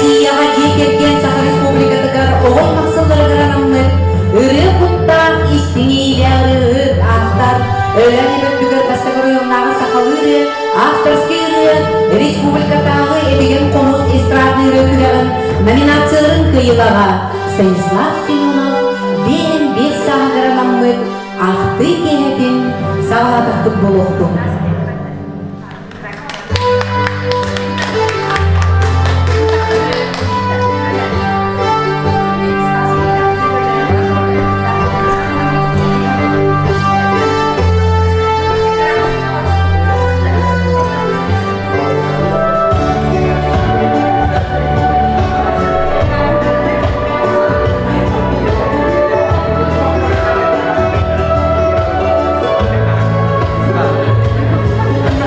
Россияҕа дьиэ кэргэн Саха Республикатыгар оҕо аймах сылларыгар анаммыт ырыа куттаах истиҥ иилээх ырыаһыт автор Өлөөн Эбэ бастакы оройуоннааҕы сахалыы ырыа авторскай ырыа республикатааҕы Эбигэн хомус эстрадный ырыа күрэҕин номинацияларын кыайыылааҕа Станислав Семенов 55 сааһыгар анаммыт ахтыы киэһэтин саҕалаатахпыт буолуохтун.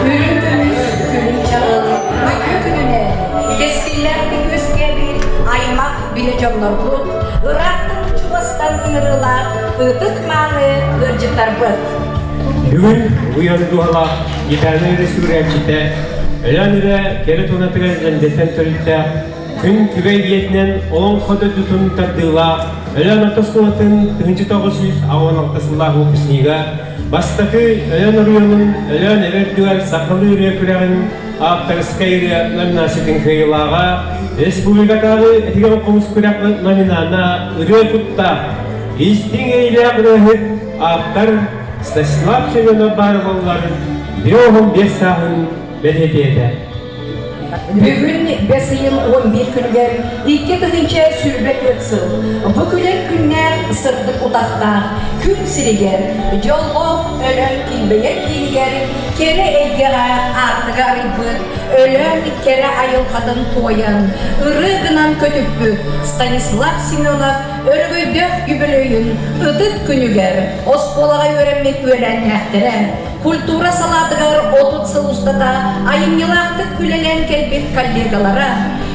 Үрүҥ көмүс күһүн чаҕыл үтүө күнүнэн кэскиллээхтик үөскээбит аймах билэ дьоннорбут, ыраахтан чугастан ыҥырыылаах ытык-мааны ыалдьыттарбыт. Бүгүн уйан дууһалаах гитарнай өрөсүүрээччитэ Өлөөн Эбэ кэрэ туонатыгар дьэндэтэн төрүттээх күн күбэй ийэтинэн олоҥхо дойдутун тардыылаах Өлөөн орто оскуолатын 1986 сыллаах выпускнига бастакы Өлөөн оройуонун Өлөөн Эбэ үрдүгэр сахалыы ырыа күрэҕин ааптарыскай ырыа номинациятын кыайыылааҕа республикатааҕы этигэн хомус күрэх номинана ырыа куттаах истиҥ эйэлээх ырыаһыт ааптар Станислав Семенов баар буоллар 55 сааһын бэлиэтиэтэ. Бүгүн бэс ыйын 11 күнүгэр 2024 сыл бу күлэр күннээх сырдык утахтаах күн сиригэр дьоллоох Өлөөн килбэйэр киинигэр кэрэ эйгэҕэ аартыга арыйбыт Өлөөн кэрэ айылҕатын туойан ырыа гынан көтүппүт Станислав Семенов өрөгөйдөөх үбүлүөйүн ытык күнүгэр оскуолаҕа үөрэммит үөлээннээхтэрэ культура салаатыгар 30 сыл устата айымньылаахтык үлэлээн кэлбит коллегалара,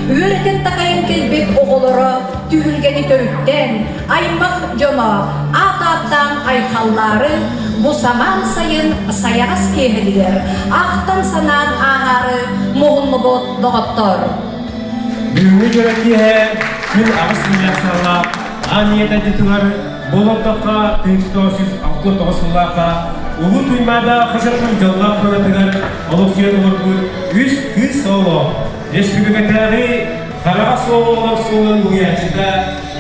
үөрэтэн-такайан кэлбит оҕолоро түһүлгэни төрүттээн, аймах дьоно аат-ааттаан айхаллаары, бу самаан сайын сайаҕас киэһэтигэр ахтан-санаан ааһаары муһуннубут доҕоттор. Бүгүҥҥү дьоро киэһэ күн аҕыс күннээх сыаллаах аан ийэ дойдутугар буолбатахха 1969 сыллаахха Улуу Туймаада хаһыатын дьоллоох куоратыгар олохсуйан олорбут үс кыыс оҕолоох республикатааҕы хараҕа суох оҕолор суолун уһуйааччыта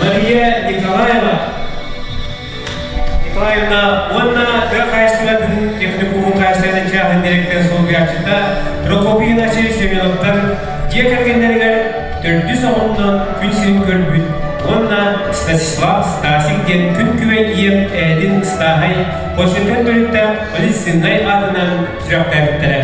Мария Николаева Николаевна уонна тыа хаһаайыстыбатын техникумун хаһаайыстыбатын чааһын дириэктэр солбуйааччыта Прокопий Игнатьевич Семеновтар дьиэ кэргэннэригэр төрдүс оҕоннон күн сирин көрбүт уонна Станислав Стасик диэн күн күбэй ийэм эһэтин Стаһай почетын төрүттээх полицейнай аатынан сүрэхтээбиттэрэ.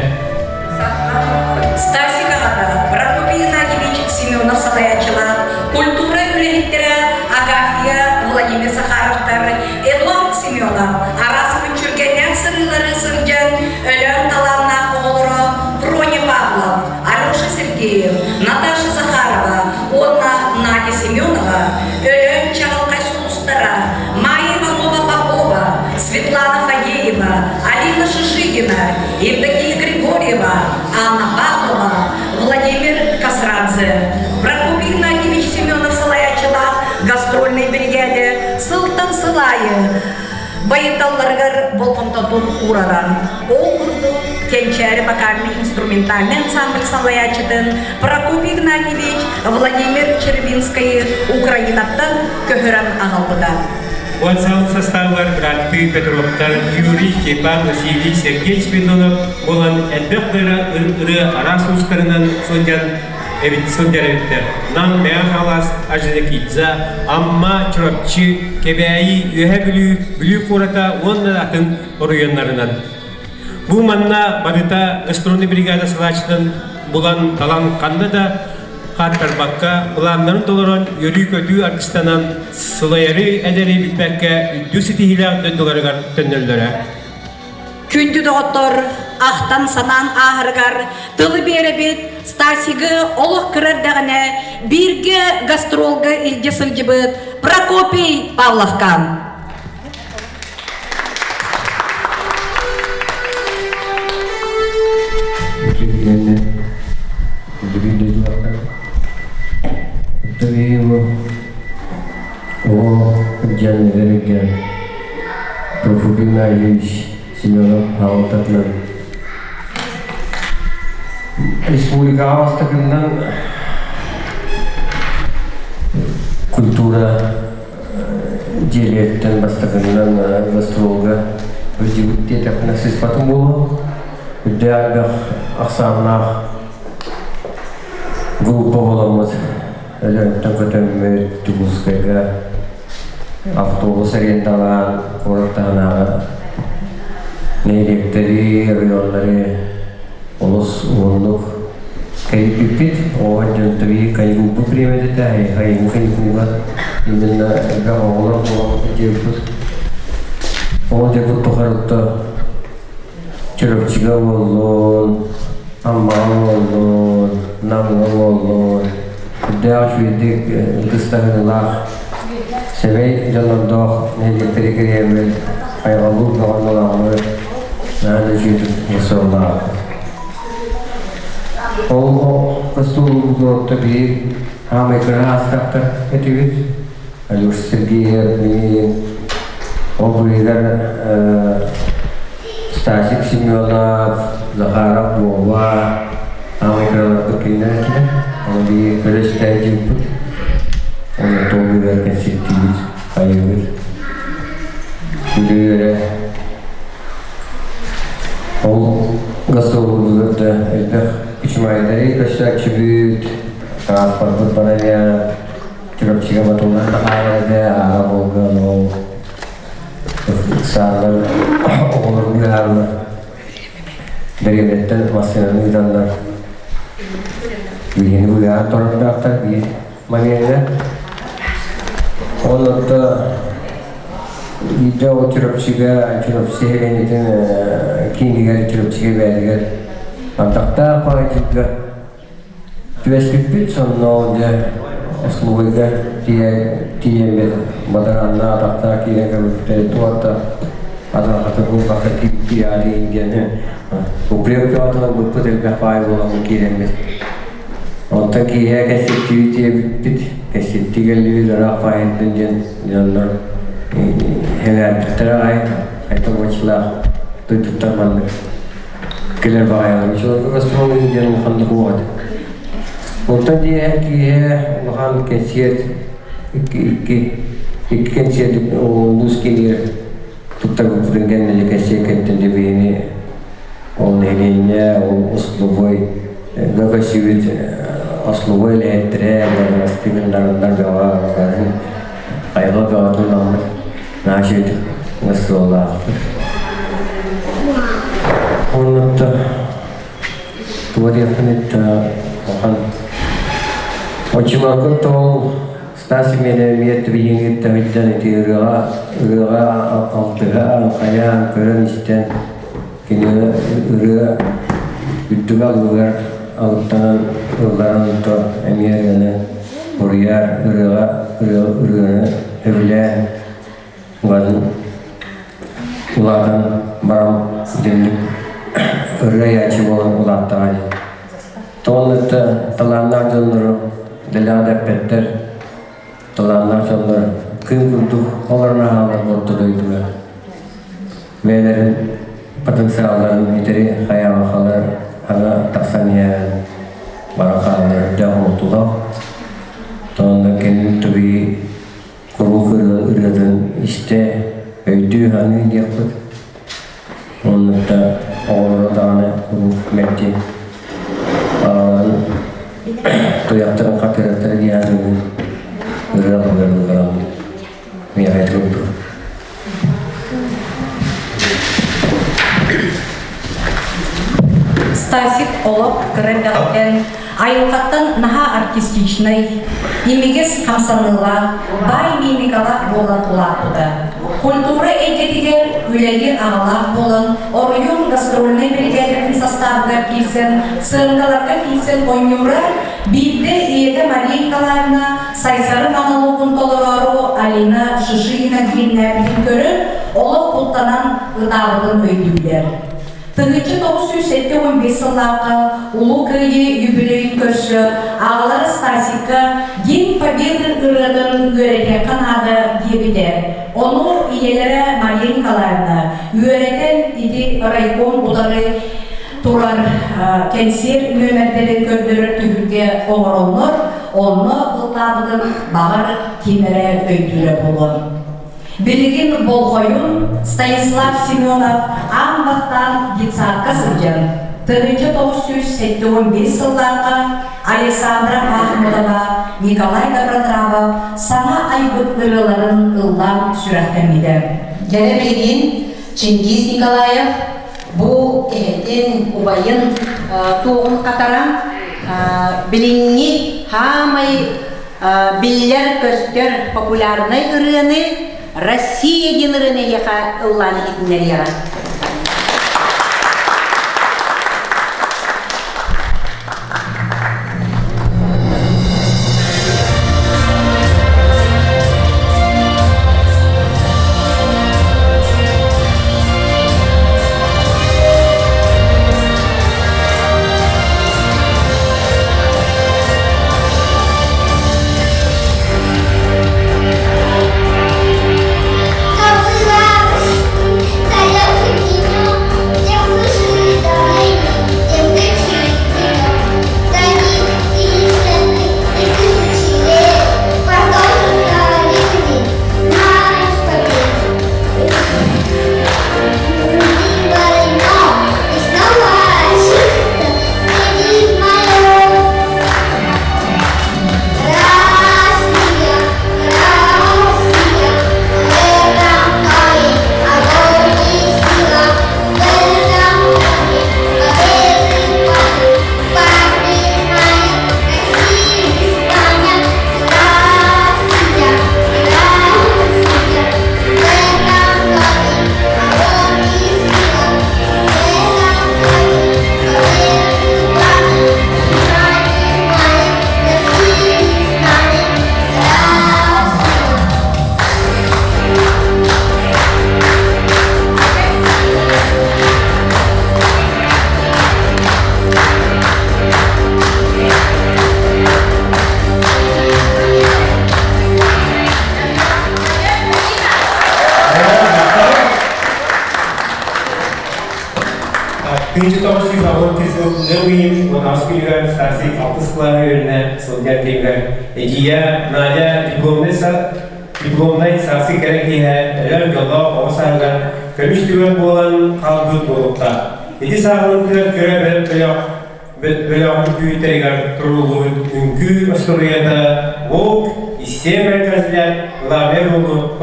Стасик аҕата Прокопий Игнатьевич Семенов салайааччылаах культура үлэһиттэрэ Агафья Владимир Захаровтар, Эдуард Семенов араас мүччүргэннээх сырыылары сылдьан Өлөөн талааннаах оҕолоро Проня Павлов, Алеша Сергеев, Наташа Захарова уонна Надя Семенова Өлөөн чаҕылхай сулустара Майя Иванова-Попова, Светлана Фадеева, Алина Шишигина, Евдокия Григорьева, Анна Павлова, Владимир Касрадзе, Прокопий Игнатьевич Семенов салайааччылаах гастрольнай биригээдэ сылтан сыл аайы байыталларыгар болҕомтотун уурара. Ол курдук, Кэнчээри вокальный инструментальный ансамбль салайааччытын Прокопий Игнатьевич Владимир Червинскайы Украинаттан көһөрөн аҕалбыта. Вокзал составыгар бырааттыы Петровтар Юрий, Степан, Василий, Сергей Спиридонов буолан элбэх ырыа араас уустарынан сылдьан эбит сылдьар эбиттэр. Нам, Мэҥэ Хаҥалас, Ажинакидзе, Амма, Чурапчы, Кэбээйи, Үөһээ Бүлүү, Бүлүү куората уонна атын оройуоннарынан. Бу манна барыта гастрольнай бригада салааччытын булан талан ханна да хааттарбакка, былааннарын толорон, үөрүү-көтүү аргыстанан, сылайары эдэри билбэккэ үрдүк ситиһиилээх дойдуларыгар төннөллөрө. Күндү доҕоттор, ахтан-санаан ааһарыгар тылы биэрэбит Стасигы олох кыра эрдэҕинэ бииргэ гастролга илдьэ сылдьыбыт Прокопий Павловка. Михайлович Семенов салалтатынан республикаҕа бастакыннан культура дьиэлэриттэн бастакыннан гастролга сылдьыбыт диэтэхпинэ сыыспатым буолуо. Үрдээх элбэх ахсааннаах группа буоламмыт Өлөөнтөн көтөммүт Дьокуускайга автобус арендалаан куорат таһынааҕы нэһилиэктэри, районнары олус уһуннук кэрийбиппит. Оҕо дьон биһиги каникулбут бириэмэтэ этэ, сайыҥҥы каникулга именно элбэх оҕолор буолан дьиэбит. Ол дьиэбит тухары Чурапчыга буоллун, Аммаҕа буоллун, Намҥа буоллун, үрдээх үчүгэйдик ытыстаһыылаах, сэмэй дьоннордоох нэһилиэктэри кэрийэммит, хайҕаллыыр бөҕө буоламмыт, наһаа да үчүгэйдик суоллаах. Ол остуолбутугар биир хаамай кыра аастахтар этибит. Алеша Сергеев миигин ол быыһыгар Стасик Семенов, Захаров Вова аамай кыраларбыт кинилэр этилэр. Ону биһиги көрө истэ сылдьыбыппыт. Оны ол быыһыгар кэнсиэртиибит, хайыыбыт. Күлүү Ол гастролбутугар да элбэх күчүмэҕэйдэри көрсөөччүбүт, транспорпут барайа, Чурапчыга батыллан таһаарар этэ, аара буолга ол саалар оҕолору быыһааллар. Дэриэбинэттэн массыынаны ыытаннар биһини быыһаан турардаахтар биир момеҥҥа. Ол отто биирдэ ол Чурапчыга, Чурапчы сэлиэнньэтин киинигэр Чурапчыга бэйэтигэр ардахтаах баҕайытыгар Түбэспиппит сонно дьэ услугайга тиийэммит бадарааннаах атахтаах киирэн көрбүппүт туорта атахата булбакка киирээри диэн упрек бөҕөтө ылбыппыт элбэх баай буолан киирэммит. Онтон киэһэ кэсситтии тиийбиппит кэсситтии кэллибит ыраах баайыттан диэн дьоннор сэҥээрбиттэрэ аҕай хайта уончалаах дойдуттан маннык Кэлэр баҕайылар Чуолка гастролун диэн улаханнык уох этэ. Онтон дьиэһэ киэһэ улахан кэнсиэрт икки икки икки кэнсиэрт улуус киинигэр туттарбыппытын кэннэ дьэ кэнсиэр кэнниттэн дьэ биһини ол нэһилиэнньэ ол условой га көрсүбүт условой үлэһиттэрэ гастыгыннарыннар бөҕө айылҕа бөҕөтүн ыламмыт наһаа үчүгэйдик гастроллаахпыт. Оннуттан туга диэхпин улахан оччолорго ол Стас Семенович эмиэ кытта сылдьан ити ырыаҕа ырыаҕа алтыһан, хайаан, көрөн-истэн кини ырыа үрдүк алыбыгар алыптанан ылларан то эмиэ ырыаны уруйар ырыаҕа ырыаны сөбүлээн улаатан улаатан баран итинник ырыа айааччы буолан улааттаҕа дии. Тоҕо талааннаах дьоннору дэлэҕэ да эппэттэр, талааннаах дьоннор кыым курдук олорон ааһаллар орто дойдуга. Бэйэлэрин потенциалларын итери хайаҕахалар аны тахсан иһэн баран хааллар үрдээх умотуулаах. Тоҕо кэлин тугуй куруук ырыатын истэ, өйдүү саныы диэхпит. Оннукта оҕолоро даҕаны куруук мэлдьи аҕаларын туйахтарын хатырыктара диэн аатырбыт ырыа ылларан миэхэ курдук. Стасик олох кыра эрдэҕиттэн айылҕаттан наһаа артистичнай, имигэс хамсаныылаах, баай мимикалаах буолан улааппыта. Культура эйгэтигэр үлэлиир аҕалаах буолан, оройуон гастрольнай биригээдэтин састаабыгар киирсэн, сыаҥкаларга киирсэн оонньуура, биирдэ ийэтэ Мария Николаевна Сайсары монологун толороору Алина Шишигина гримнээбитин көрөн, олох куттанан ытаабытын өйдүүллэр. 1975 сыллаахха Улуу Кыайыы юбилейын көрсө аҕалара Стасикка День Победы ырыатын үөрэтиэххэ наада диэбитэ. Ону ийэлэрэ Мария Николаевна үөрэтэн ити райком утары турар кэнсиэр нүөмэрдэрин көрдөрөр түһүлгэ оҥороннор, онно ыллаабытын баҕар ким эрэ өйдүүрэ буолуо. Билигин болҕойун Станислав Семенов аан бастаан детсадка сылдьан, 1975 сыллаахха Александра Ахмедова, Николай Добротравов саҥа айбыт ырыаларын ыллаан сүрэхтэммитэ. Дьэ билигин Чингиз Николаев бу эһэтин, убайын туоҕун хатаран билиҥҥи хаамай биллэр-көстөр популярнай ырыаны Россия диэн ырыаны эһиэхэ ыллаан иһитиннэриэҕэ. Тыынчы 960 сыл ыам 16 күнүгэр Стасик алтыс кылааһы үөрэнэ сылдьар кэмигэр эдьиийэ Надя дипломнай дипломнай сааскы кэрэ киэһэ өлөр дьоллоох оҕо сааһыгар көмүс түгэн буолан хаалбыт буолуохтаах. Ити сааһылыытыгар көрө бөлөх бөлөх үҥкүүттэригэр туруллубут үҥкүү остуоруйата Волк и семеро козлят главнай ролу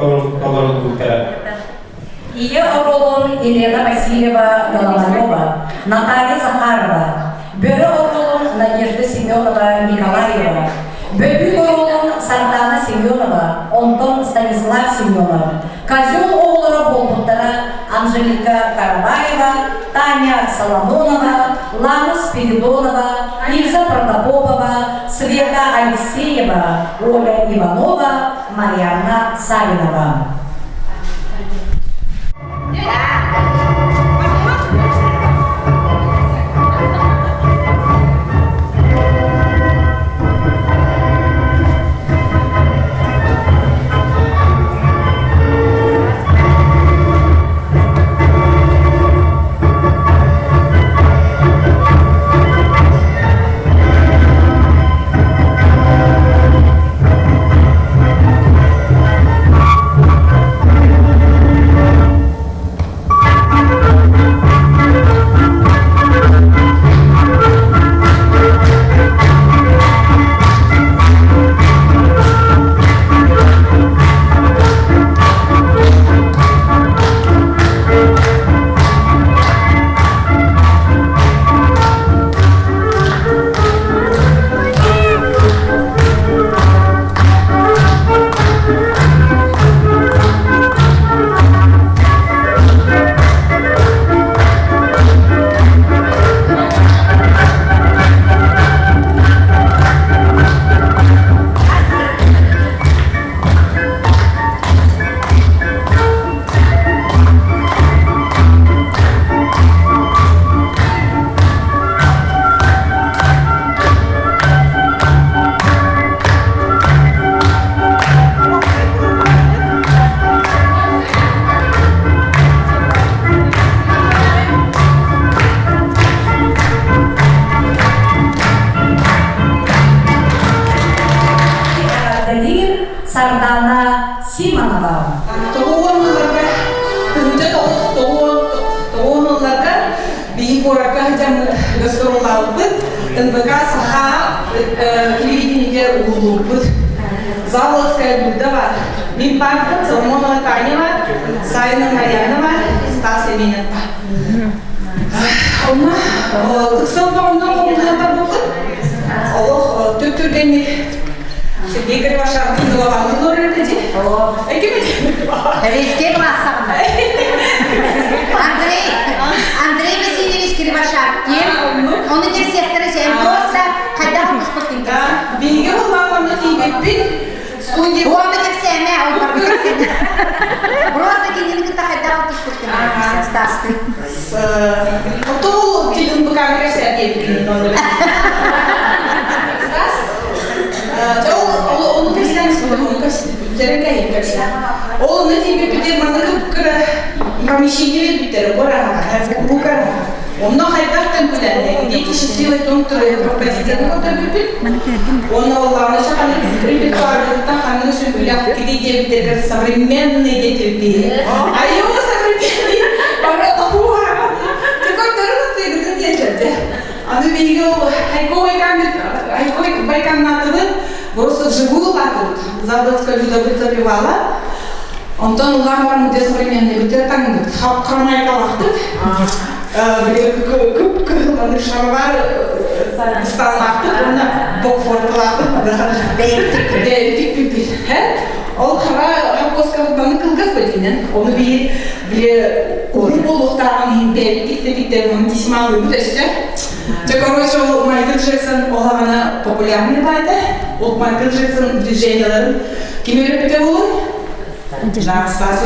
толоруллубуттара. Ийэ оруолун Елена Васильева Голомарева, Наталья Захарова, Бөрө оруолун Надежда Семенова Николаева, Бөтүүк оруолун Сардаана Семенова, онтон Станислав Семенов, Козел оҕолоро буолбуттара Анжелика Карабаева, Таня Соломонова, Лана Спиридонова, Лиза Протопопова, Света Алексеева, Оля Иванова, Марианна Савинова. Симонова. Тоҕуон ыларга, тыһыынча тоҕус тоҕуон тоҕуон ылларга биһи куоракка сылдьаммыт гастроллаабыппыт, НВК Саха телевидениетигэр уһуллубуппут. Заволоцкая Люда бар, мин партым Соломонова Таня бар, Сайна Марьяна бар, Стас Еменев бар. Онно ыксал бөҕөннөн хомуһан барбыппыт. Олох түп-түргэнник Сергей Кривошапкин голованы олорор этэ дии. Экимит. Резкий классаҕына. Андрей, Андрей Васильевич Кривошапкин, ону кэпсиэхтэрэ сен просто хайдах ылбыспыккын кэпсээ. Биһиги буллаҕына тиийбиппит. Студия Уонна кэпсээмэ, ол барбыт кэпсээмэ. Просто кинини кытта хайдах алтыспыккын Стасты. Отол телефон буканы кэпсээн Стас, ол ону кэпсээн ону кэпсээн кэпсээн. Ол ону тиийбиппитигэр манна кып-кыра помещение биэрбиттэр, букара. Онно хайдахтан күлэннэ, дети счастливой томторы композицияны көрдөрбүппүт. Уонна оллааны ханнык репертуарыттан ханнык сүргүлэх киди диэбиттэргэр современный диэтибит. Айо современный бары охуха. Көрдөрүн тыгытын диэчэрде. Аны биһиги ол Айко Айко Байканнатыбыт просто вживую латыбыт. Заводская Людабыт запевала. Онтон улаан баран где современный бүтер таҥныбыт. Хап-харамайкалахтык. Кып-кыһыл шаровар станлаахпыт уонна бокфорталаахпыт. Бэйэбит Ол хара хаппоскабыт маны кылгас бэтинэн, ону биир били уһун буолуохтааҕын иһин бэйэбит тиктэ-тиктэ оны тисмаалыыбыт өссө. Дьэ, короче, ол Майкл Джексон олаҕына популярный баайда. Ол Майкл Джексон движенияларын ким өрөппүтэ буолуй? Да, Стас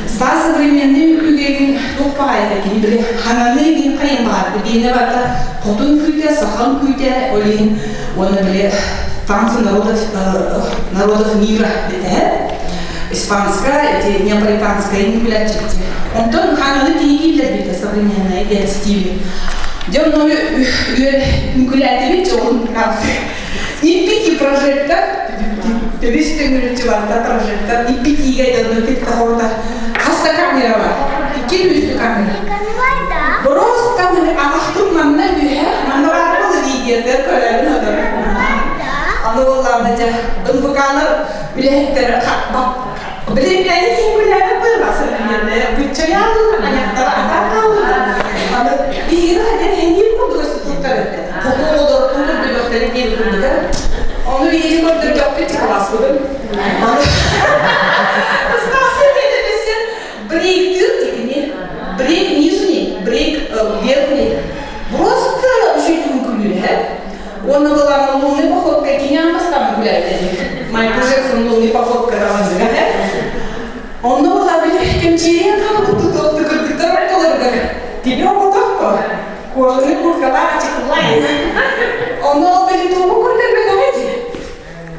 Стас современный үҥкүүгэгин туох баҕайыта кини били хананы гин хайын баҕар биэнэ барта хотун күүтэ, сахан күүтэ ол иһин уонна били танцы народов народов мира дитэһэ испанская эти неаполитанская үҥкүүлээччи онтон хананы тиийиилэр современная диэн стили дьэ онно үҥкүүлээтибит дьэ Иппити прожектор, төбүс төҥүрүччү барыта прожектор, иппитиигэ дьонно кытта хорта хас да камера бар, икки үстү камера. Просто атахтын манна үһэ, манна баар был видеотер көрөбүн одор. Аны боллааны дьэ, НВК-лар үлэһиттэр Билимнэни ким күлээбит быыбасын бүччэйаал аяктара атар хааллар. Аны биһиги хатен хэнниир курдук туттар этэ. Хокук олор тугу билбэхтэри диэн курдуга. Ону биһиги көрдөрдөхпүт тикаласпытын. Аны брейктыр тикини. Брейк нижний, брейк верхний. Просто үчүгэй күлүүһэ. Уонна былаан лунный походка кини аммастан күлээбитэ. Майкл Джексон лунный походка даҕаныга Онно была кэмчиэрийэн хаалбыт тутуохту кыргыттар ортолоругар кини оҕотоххо кожаный курткалаах чехлайн. Онно ол били тугу көрдөрбөтөҕө дии.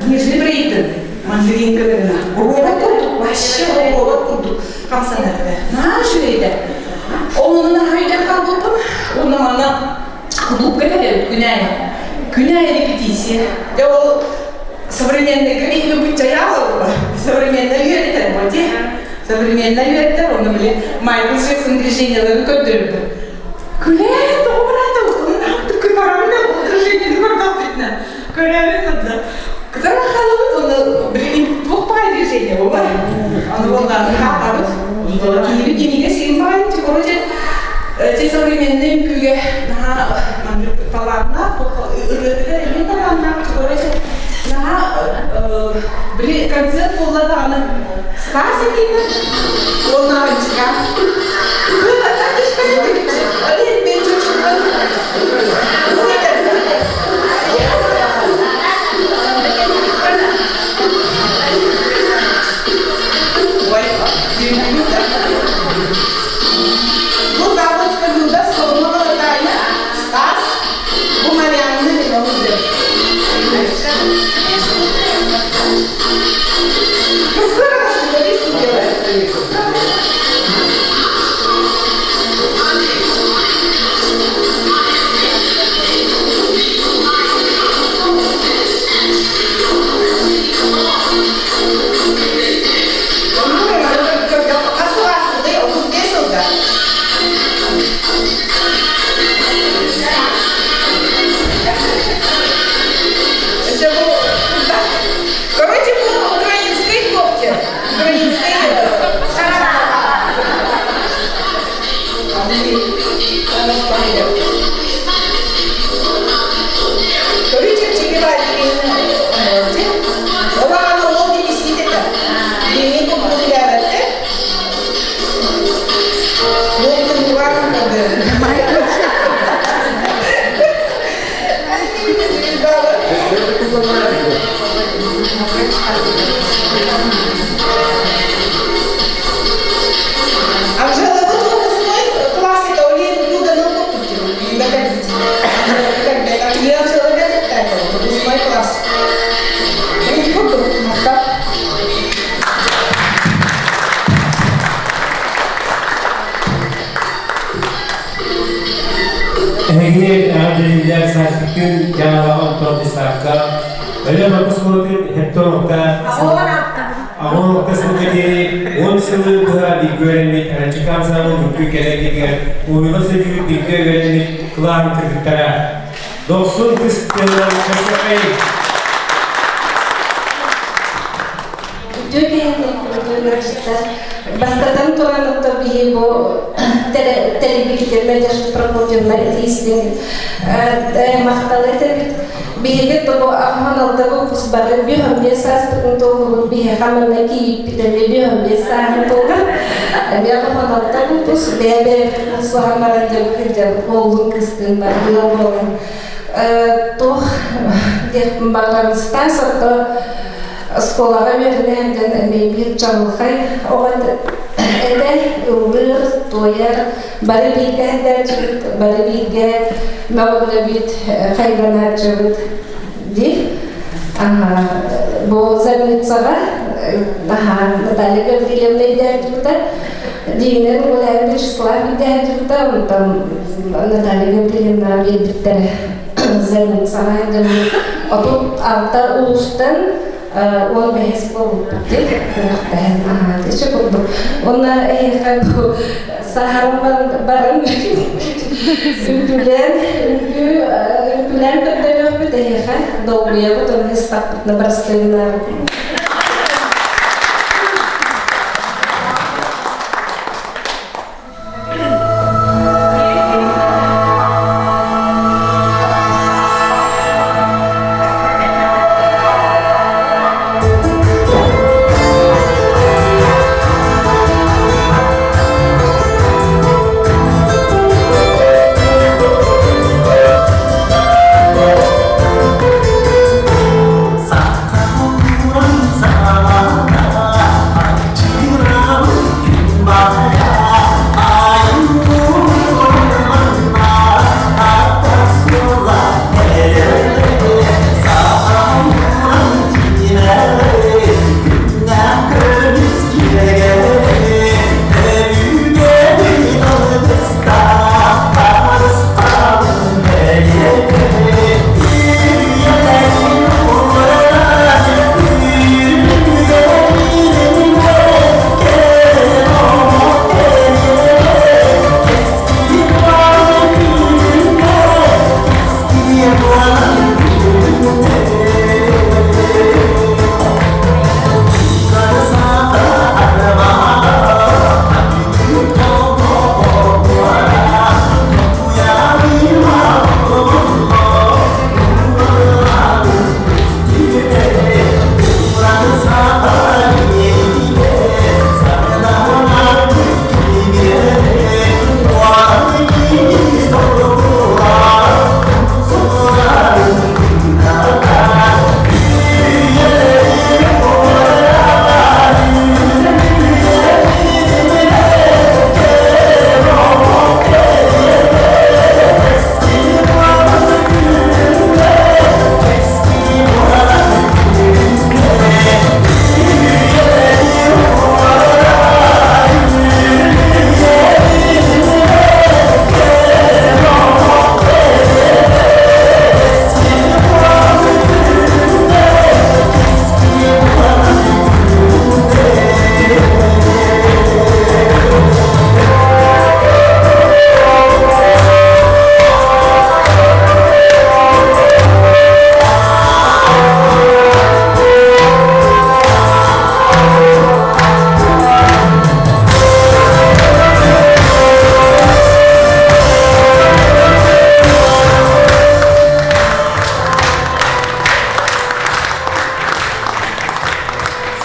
Нижний брейтен мандаринка гына робот курдук вообще робот курдук хамсанар наһаа үчүгэйдэ. Ол онно наһаа өйдөөн хаалбыппын. Уонна манна Кулуупка кэлэбит күн аайы. Күн аайы репетиция. Дьэ ол современныйга биһиги быччайаал современный үөрэтэр бу дии. Современный үөрэтэр, онно били Майкл Джексон движенияларын көрдөрөрбүт. Күлээ, тоҕо бараата, кытарабын движениени көрдөхпүтүнэ. Көрөбүн онно. Кытара халабыт, онно били туох баай движение буолар. Аны буоллааны хаатабыт. Киһини кинигэ син баай, короче, те современный үҥкүүгэ наһаа маннык талааннаах, ырыатыгар эмиэ талааннаах, короче, наһаа били концерт буолла даҕаны Стас этиитэ уонна Анчика. Бу заводка Люда Соломонова Таня, Стас, бу Марианна Миронова. Истиҥник эҕэрдэлииллэр Сашикын дьаҥалаҕа онтон десантка Өлөм оскуолатын хептологта Аҕа сылга диэри 10 сылы быһа бииргэ үөрэммит Аранчикаан саамын үҥкүү кэлэргитигэр уһуйга сылдьыбыт бииргэ үөрэммит кылааһын кыргыттара. Дохсун кыстыынан көрсөхөй! Үтүө киһини үтүө ыалдьыттар. Бастатан туран оттон биһи бу тэрийбикитин Надежда Прокопьевна итиистин махтал этэбит. Биһиги бу аһан алта выпуск бары 55 сааспытын туоллубут биһиэхэ манна киирбит эмиэ 55 сааһын туолар. Эмиэ аһан алта выпуск бэйэ-бэйэбитин суһан баран дьэ кырдьабыт буоллун кыстыын бар ыал буолан туох диэхпин баҕарабын Стас отто оскуолаҕа үөрэнэн дьон эмиэ биир чаҕылхай оҕо этэ ыллыыр, туойар, бары бииргэ сылдьааччыбыт, бары бииргэ мөҕүллэбит, хайҕанааччыбыт диир. Бу Зарницаҕа Наталья Гаврильевна идээччибитэ, Дина Николаевна Вячеслав идээччибитэ, онтон Наталья Гаврильевна биэрбиттэрэ Зарницаҕа дьон 36 улуустан 15 буолбуппут дии күрэхтэһэн аһаат ичи курдук уонна эһиэхэ бу саһаран баран үҥкүүлээн үҥкүү үҥкүүлээн көрдөрүөхпүт эһиэхэ долгуйабыт уонна ыстаппытына барыстыыннаабыт.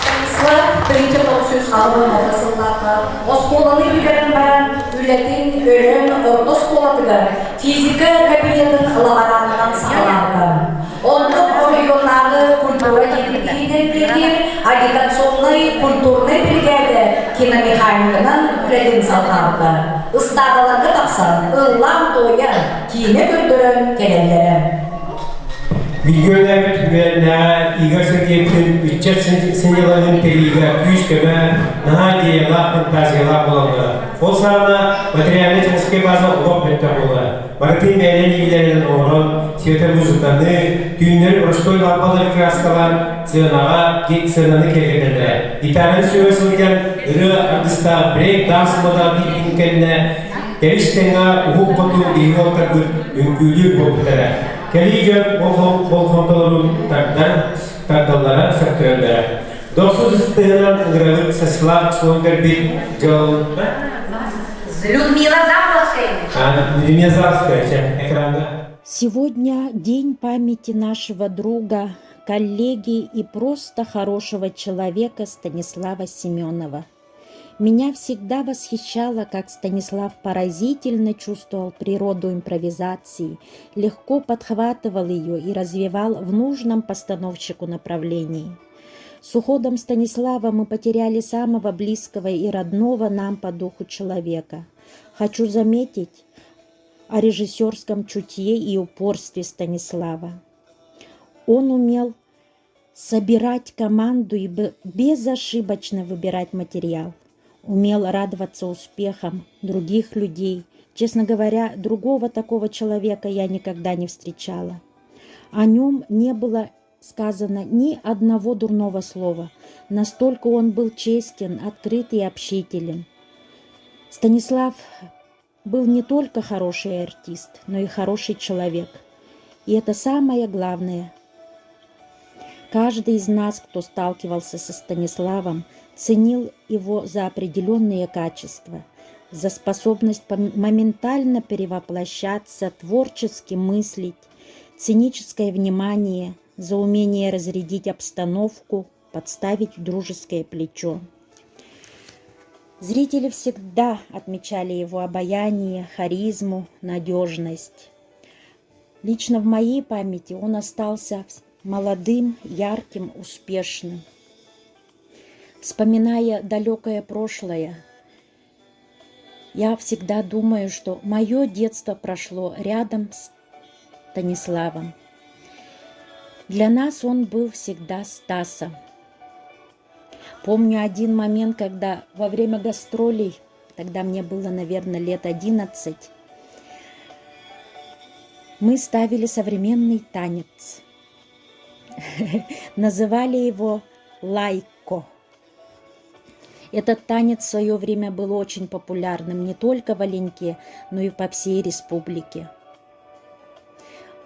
Станислав 1906 сыллаахха оскуоланы бүтэрэн баран үлэтин Өлөөн орто оскуолатыгар физика кабинетын лаборанынан саҕалаабыта. Онтон оройуоннааҕы культура дьиэтин агитационнай культурнай биригээдэ киномеханикынан үлэтин салҕаабыта. Ыстаадаларга тахсан ыллаан-туойан, киинэ көрдөрөн кэлэллэрэ. Бииргэ үлэлээбит үөрэннэҕэ Игорь Сергеевтин ыччат сынньалаҥын тэрийиигэ күүс-көмө, наһаа идеялаах, фантазиялаах буолаллара. Ол саҕана материальнай-техническэй база олох мөлтөх буолара. Барытын бэйэлэрин илиилэринэн оҥорон, светэ музыканы, түүннэри боростуой лаампалары кырааскалаан сыанаҕа сыананы киэргэтэллэрэ. Гитараны сүгэ сылдьан ырыа аргыстаах брейк данс модал киирбитин кэннэ кэрис тэҥҥэ уһук хоту биһиги уолаттарбыт үҥкүүлүүр буолбуттара. Кэлии дьон болҕомтолорун тардар, тардаллара сөхтөрөллөрө. Дохсун сыстыһынан ыҥырабыт Саслав суон көрбүт дьол Людмила Заволоцкая. Людмила Заволоцкая, экранда. Сегодня день памяти нашего друга, коллеги и просто хорошего человека Станислава Семенова. Меня всегда восхищало, как Станислав поразительно чувствовал природу импровизации, легко подхватывал ее и развивал в нужном постановщику направлении. С уходом Станислава мы потеряли самого близкого и родного нам по духу человека. Хочу заметить о режиссерском чутье и упорстве Станислава. Он умел собирать команду и безошибочно выбирать материал. Умел радоваться успехам других людей. Честно говоря, другого такого человека я никогда не встречала. О нем не было сказано ни одного дурного слова. Настолько он был честен, открыт и общителен. Станислав был не только хороший артист, но и хороший человек. И это самое главное. Каждый из нас, кто сталкивался со Станиславом, ценил его за определенные качества, за способность моментально перевоплощаться, творчески мыслить, циническое внимание, за умение разрядить обстановку, подставить дружеское плечо. Зрители всегда отмечали его обаяние, харизму, надежность. Лично в моей памяти он остался молодым, ярким, успешным. Вспоминая далекое прошлое, я всегда думаю, что мое детство прошло рядом с Станиславом. Для нас он был всегда Стасом. Помню один момент, когда во время гастролей, тогда мне было, наверное, лет 11, мы ставили современный танец. Называли его «Лайко». Этот танец в свое время был очень популярным не только в Оленьке, но и по всей республике.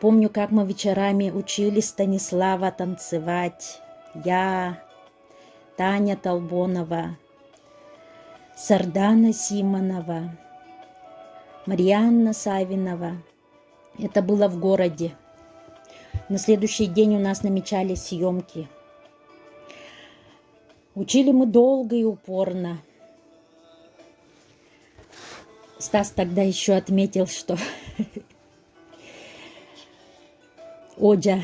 Помню, как мы вечерами учили Станислава танцевать. Я, Таня Толбонова, Сардана Симонова, Марианна Савинова. Это было в городе. На следующий день у нас намечались съемки. Учили мы долго и упорно. Стас тогда еще отметил, что Одя,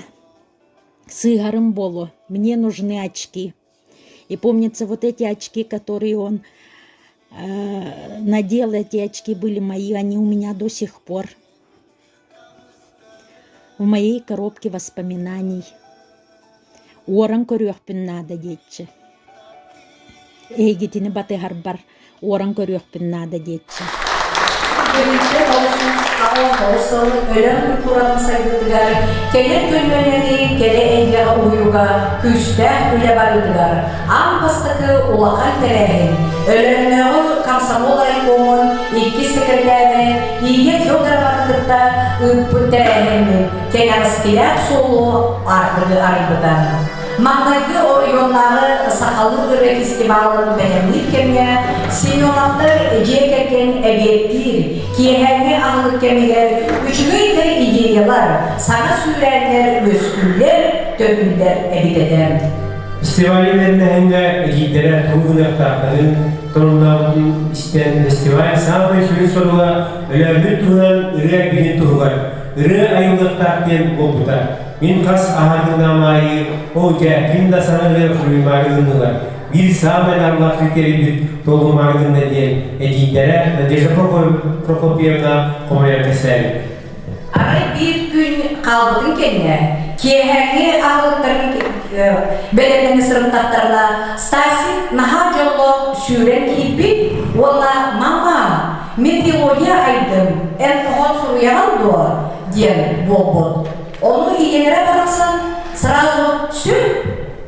сыһарым буолуо, мне нужны очки. И помнится, вот эти очки, которые он надел, эти очки были мои, они у меня до сих пор. В моей коробке воспоминаний. Уоран көрүөхпүн наада диэччи. Эһигитини батыһарбар уоран көрүөхпүн наада диэччи. Кэлиитэ 999 сыл Өлөөн культуратын сайдыытыгар, кэлэр көлүөнэни кэрэ эйгэҕэ уһуйууга күүстээх үлэ барыытыгар аан бастакы улахан тэрээһин Өлөөннөөҕү комсомол райкомун иккис сэкирэтээрэ Ия Федорованы кытта ыыппыт тэрээһиммит кэнэҕэскилээх суолу аартыгы арыйбыта. Маҥнайгы оройуоннааҕы сахалыы ырыа фестивалын бэлэмниир кэмҥэ Семеновтар дьиэ кэргэн эбиэттиир киэһээҥҥи аһылык кэмигэр үчүгэй да идеялар, саҥа сүүрээннэр үөскүүллэр, төрүүллэр эбит этэ. Фестивали бэлэмнээһиҥҥэ эдьиийдэрэ тугу гыныахтаахтарын торумнаабытын истэн фестиваль саамай сүрүн соруга Өлөөммүт туһунан ырыа билин туһугар ырыа айыллыахтаах диэн буолбута. Мин хас аһаатыҥнаам аайы оо дьэ ким да саҥа ырыа суруйумаары гыннылар. Биир саамай наадалаах критерийбит туолумаары гынна диэн эдьиийдэрэ Надежда Прокопьевна хомойон кэпсээбит. Арай биир күн хаалбытын кэннэ, киэһээҥҥи аһылыктарын бэлэмнэнэ сырыттахтарына, Стасик наһаа дьоллоох сүүрэн киирбит уонна «Мама, мин мелодия айдым, эн хоһоон суруй» суруйаҕын дуо диэн буолбут. Ону ийэлэрэ барахсан сразу сүр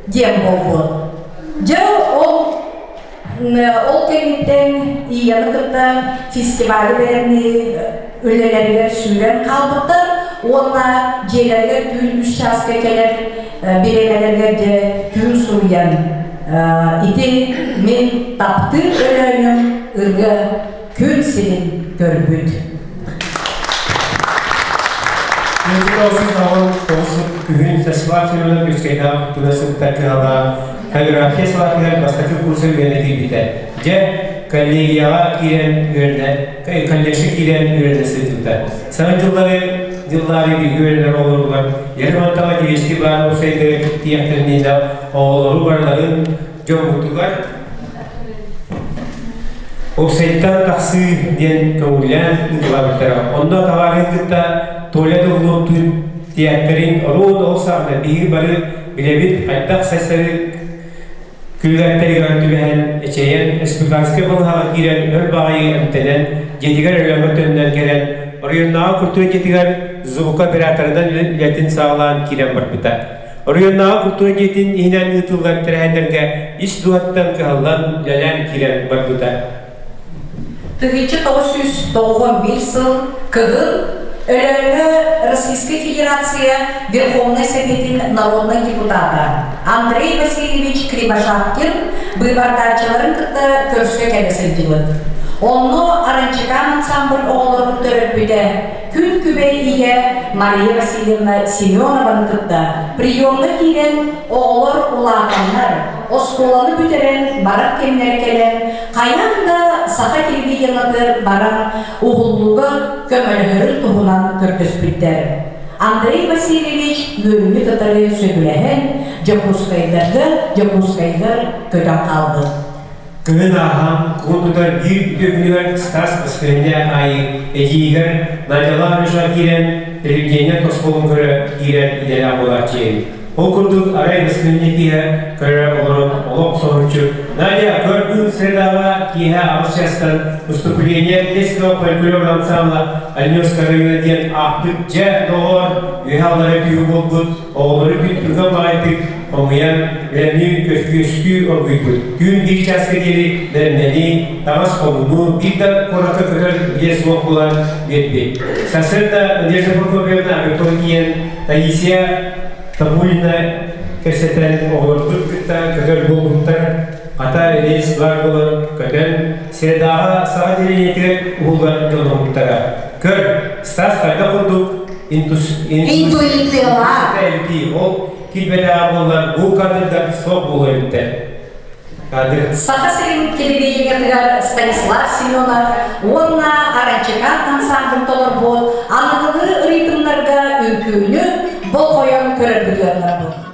диэн буолбут. Дьэ ол ол кэнниттэн Ияны кытта фестивалы бэлэмнии үлэлэригэр сүүрэн хаалбыттар уонна дьиэлэригэр түүн үс чааска кэлэр бириэмэлэригэр дьэ түүн суруйан ити мин таптыыр Өлөөнүм ырыа күн сирин көрбүт. 1999 күһүн Сашлав Семенов Күскэйдээх туна сылтар кыһалаах хореография салаатыгар бастакы курса үөрэнэ киирбитэ. Дьэ, коллегияҕа киирэн үөрэнэ, колледжка киирэн үөрэнэ сылдьыбыта. Саҥа дьыллары дьыллаары бииргэ үөрэнэр оҕолоругар Ермонтова Дивести баар уопсайдары тиэхтэринэ оҕолору барыларын дьоммутугар Уопсайтан тахсыы диэн көҥүллээн ыытылаабыттара. Онно табаарыһын кытта Толя Доглуоптуун тиэхтэрин оруон ол саҕана биһиги бары билэбит хайдах сайсары күлүгэттэригэр түбэһэн, эчэйэн, республиканскай балыыһаҕа киирэн өр баҕайы эмтэнэн, дьиэтигэр Өлөөҥҥө төннөн кэлэн, оройуоннааҕы культура дьиэтигэр звукооператорынан үлэтин саҕалаан киирэн барбыта. Оройуоннааҕы культура дьиэтин иһинэн ыытыллар тэрээһиннэргэ ис дууһаттан кыһаллан үлэлээн киирэн барбыта. 1991 сыл кыһын Өлөөҥҥө Российскай Федерация Верховнай Сэбиэтин народнай депутата Андрей Васильевич Кривошапкин быыбардааччыларын кытта көрсө кэлэ сылдьыбыт. Онно Аранчикан ансамбль оҕолорун төрөппүтэ Күн күбэй ийэ Мария Васильевна Семенованы кытта приемҥа киирэн оҕолор улаатаннар, оскуоланы бүтэрэн барар кэмнэрэ кэлэн, хайаан да саха телевидениетыгар баран уһуллууга көмөлөһөрүн туһунан көрдөспүттэр. Андрей Васильевич үөрүүнү кытары сөбүлэһэн, Дьокуускайдарга Дьокуускайгар көтөн хаалбыт. Кыһын ааһан, кулун тутар биир үтүө күнүгэр Стас воскресенье аайы эдьиийигэр Надялаах Алеша киирэн, привидение тосхолун көрө киирэр идэлээх буолааччы эбит. Ол курдук арай воскресенье киэһэ көрө олорон олох соһуччу «Надя, көр бүгүн средаҕа киэһэ аҕыс чаастан выступление детского фольклорного ансамбла Альнёска района диэн аахпыт дьэ, доҕоор, үөһэ аллара түһүү буолбут, оҕолору күн түргэн баҕайытык хомуйан, бэлэмнии көскүөстүү оргуйбут. Түүн биир чааска диэри бэлэмнэнии, таҥас хомунуу, биир да куоракка көтөр билиэ суох буолан биэрбит. Сарсыарда Надежда Прокопьевна Агатон тиийэн Таисия Табулина кэпсэтэн оҕолорбут кытта көтөр буолбуттар. Хата рейс баар буолан көтөн, средаҕа саҥа дэриэбинэтигэр уһуллан дьолломмуттара. Көр, Стас хайдах курдук Интуициялаах. Ол килбэлээҕэ буоллар бу кадрдар суох буолуо эбиттэр. Кадр. Саха сирин телевидениетыгар Станислав Семенов уонна Аранчикан ансамбль толорбут аныгылыы ритмнарга үҥкүүнү болҕойон көрөргүтүгэр барабыт.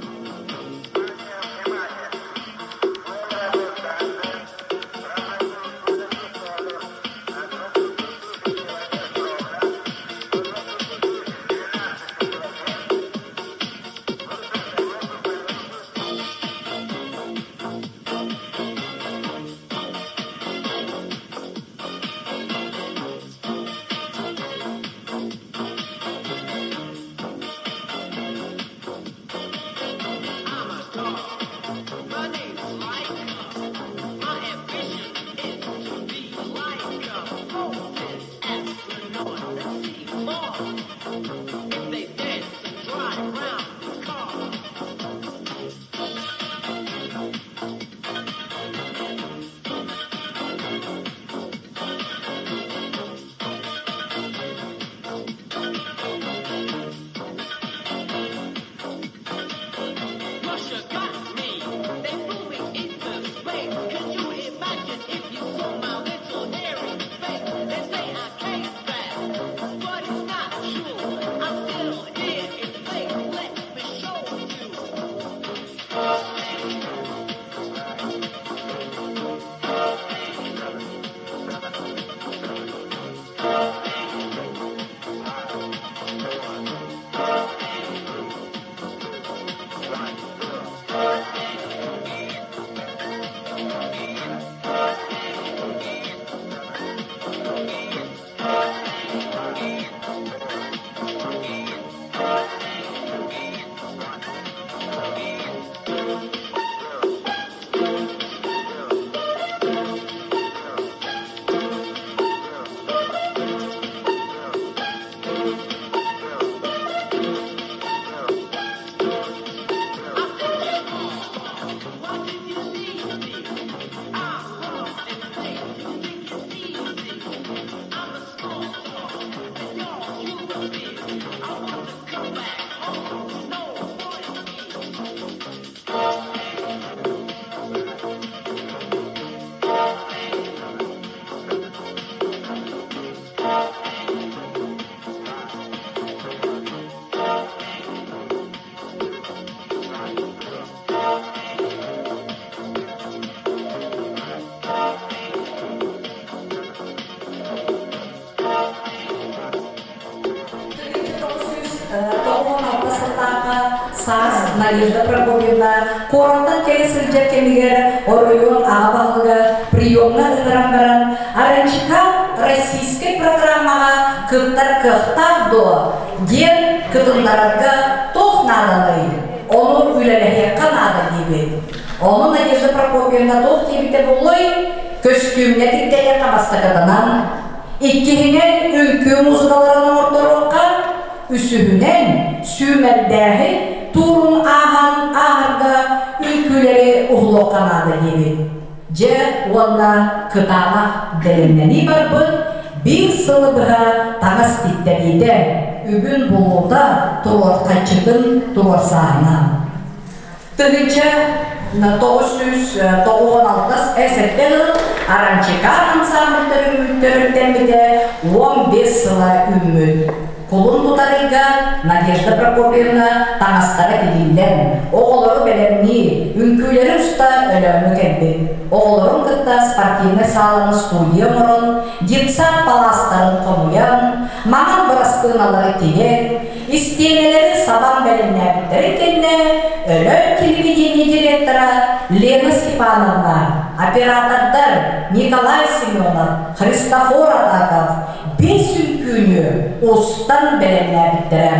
Саас Надежда Прокопьевна куораттан кэлэ сылдьар кэмигэр оройуон аҕа баһылыга приемҥа ыҥыран баран Аранчика российскай программаҕа кыттар кыахтаах дуо диэн кытыннарарга туох нааданый? Ону үлэлэһиэххэ наада диибит. Ону Надежда Прокопьевна туох диэбитэ буолуой? Көстүүмҥэ тиктэриэххэ бастакытынан, иккиһинэн үҥкүү музыкаларын оҥорторуохха, Үсүһүнэн, сүүмэрдээһин туурун ааһан ааһарга үҥкүүлэри уһулуохха наада диэбит. Дьэ уонна кытаанах бэлэмнэнии барбыт, биир сылы быһа таҥас тиктэриитэ, үбүн булуута, туруорхайчытын туруорсааһына. 1996 сэттэ сыл Аранчикаан ансамбль төрүттэммитэ 15 сыла үүммүт. Кулун тутарыйга Надежда Прокопьевна таҥастара тигиллэн, оҕолору бэлэмнии, үҥкүүлэри уста Өлөөҥҥө кэлбит. Оҕолорун кытта спортивнай сааланы студия оҥорон, детсад палаастарын хомуйан, маҥан бырастыыналары тигэн, Истиэнэлэри сабан бэлэмнээбиттэрин кэннэ Өлөөн телевидение директора Лена Степановна, оператордар Николай Семенов, Христофор Атаков биэс үҥкүүнү устан бэлэмнээбиттэрэ.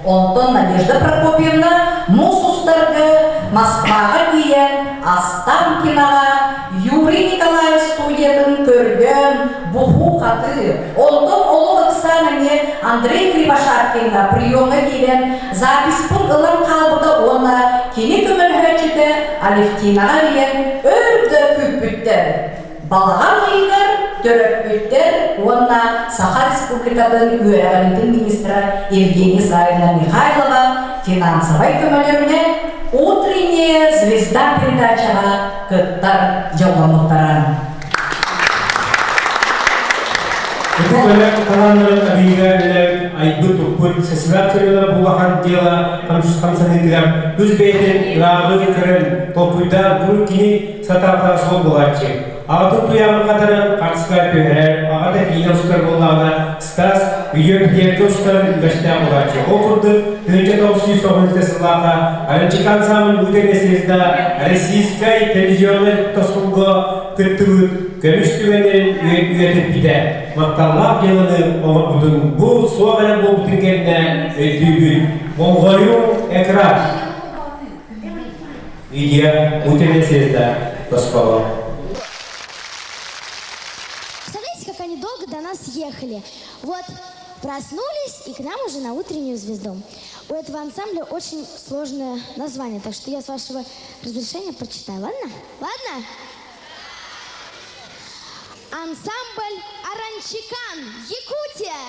Онтон Надежда Прокопьевна муус устарга Москваҕа тиийэн Останкиноҕа Юрий Николаев студиятын көрдөөн буһуу-хатыы, онтон олох ыксаан эмиэ Андрей Кривошапкиҥҥа приемҥа киирэн записпын ылан хаалбыта уонна кини көмөлөһөөччүтэ Алевтинаҕа эрийэн өр да күүппүттэр. Балаҕан ыйыгар төрөппүттэр уонна Саха Республикатын үөрэҕириитин министра Евгения Саввина Михайлова финансовай көмөлөрүнэн «Утренняя звезда» передачаҕа кыттар дьолломмуттара. Ити көлө талааннарын арыйыыга үлэлээбит айбыт-туппут Сесилат Семенов улахан дьыала хамсаныытыгар тус бэйэтин ырааҕы көрөн, толкуйдаан куруук кини сатаабыта суол буолааччы. Аҕатын туйаҕын хатаран харчыга түһэрэр, аҕата киинэ устар буоллаҕына Стас видеопилиэргэ устарын үгэстээх буолааччы. Ол курдук, 1990 сыллаахха Аранчика ансамбль Утренняя звезда российскай телевизионнай тосхолго кыттыбыт көмүс түгэннэрин үйэтиппитэ, махталлаах дьыаланы оҥорбутун бу суох эрэ буолбутун кэннэ өйдүүбүт. Болҕойуу экран. Видео Утренняя звезда тосхоло. Представляете, как они долго до нас ехали. Вот проснулись и к нам уже на утреннюю звезду. У этого ансамбля очень сложное название, так что я с вашего разрешения прочитаю. Ладно? Ладно? Ансамбль «Аранчикан», Якутия!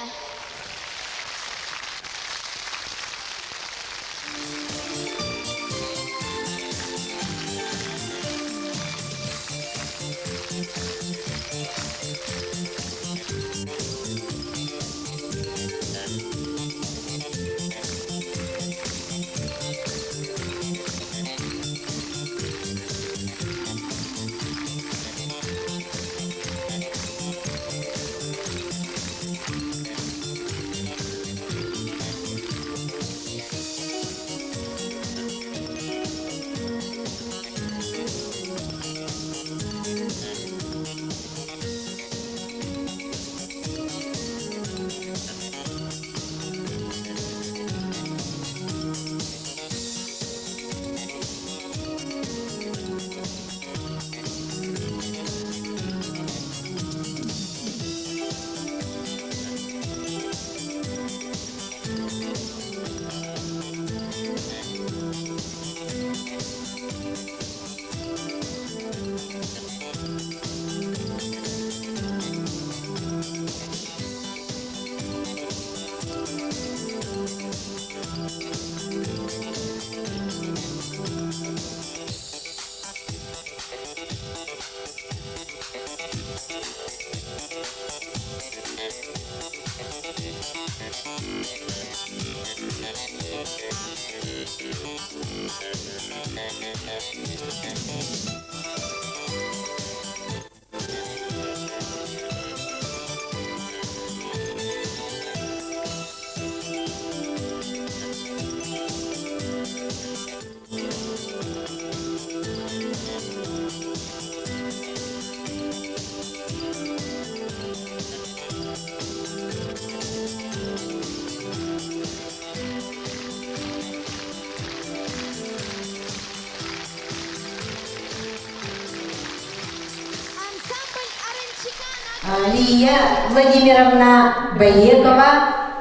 Лия Владимировна Боекова,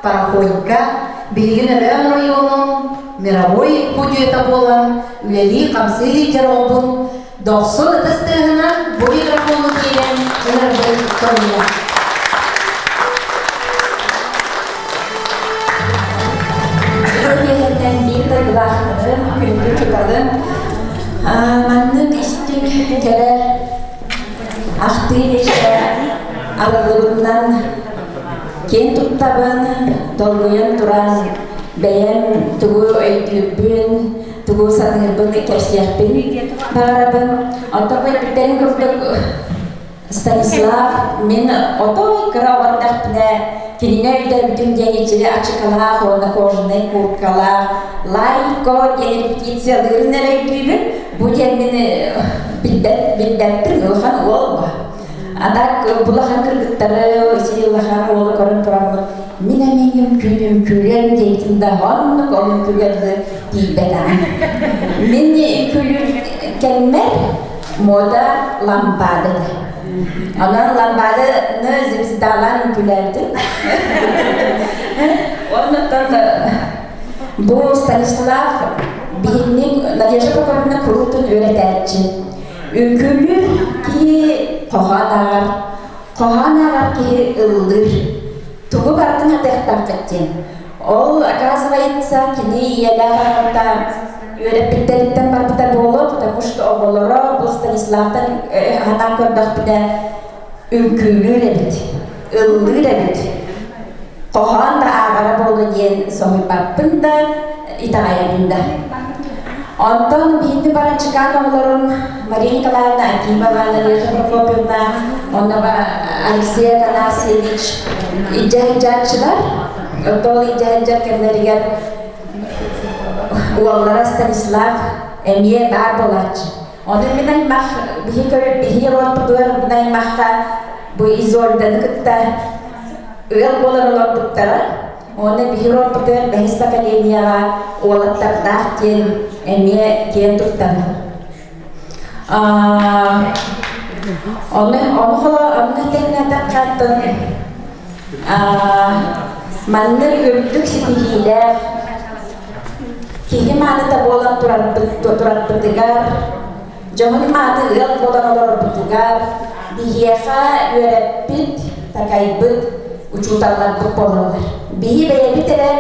Парахонька, билигин Өлөөн оройуонун мировой судьуйата буолан үлэлии-хамсыы сылдьар оҕобун дохсун ытыс тыаһынан бу микрофону киирэн ыҥырбыт торуйа. Киэһэттэн биир дойдулаахтарым, күндү учууталым, маннык истиҥ кэрэ Ахтыы вечерэ арыллыбытынан киэн туттабын, долгуйан туран бэйэм тугу өйдүүрбүн, тугу саныырбын кэпсиэхпин баҕарабын. Оттон эппиттэрин курдук Станислав мин отой кыра оҕордохпуна кинини өйдөөбүтүм диэн иччили ачыкалаах уонна кожаный курткалаах лайко диэн репетициялыырын эрэ өйдүүбүн. Бу диэн мин билбэт билбэппин улахан уол бу. А так булахан кыргыттары сили улахан уолу көрөн тураммын мин эмиҥим күнүм күлэн диэтим да оннук ол үҥкүүгэр тиийбэтэҕим. Мин үҥкүүлүүр кэммэр мода лампада этэ. Онон лампаданы звездалаан үҥкүүлээбитим. Оннуттан Бу Станислав биһинник Надежда Прокопьевна куруутун үөрэтээччи. Үҥкүүлүүр киһи хоһоон ааҕар, хоһоон ааҕар киһи ыллыыр. Тугу барытын атыахтааххыт диэн. Ол, оказывается, кини ийэлээх аҕата үөрэппиттэриттэн барбыта буолуо, потому что оҕолоро бу Станиславтан санаан көрдөхпүнэ үҥкүүлүүр эбит, ыллыыр эбит. Хоһоон да ааҕара буолуо диэн соһуйбаппын да, итэҕэйэбин да. Онтон биһиги баранчыкаан оҕолорун Мария Николаевна Акимова, Надежда Прокопьевна, онно Алексей Афанасьевич илдьэ сылдьааччылар. Оттон илдьэ сылдьар кэмнэригэр уоллара Станислав эмиэ баар буолааччы. Ону мин аймах биһи көрөр биһи родпутугар мин аймахха бу Изольданы кытта ыал буолан олорбуттара. Уонна биһи родпутугар бэһис поколенияҕа уолаттардаах диэн эмиэ киэн туттабын. Ону ону холо онно тэҥнээтэххэ маннык үрдүк ситиһиилээх Киһи мааныта буолан турарбытыгар, дьоһун мааны ыал буолан олорорбутугар биһиэхэ үөрэппит, такайбыт учууталларбыт буолаллар. Биһи бэйэбит эрэ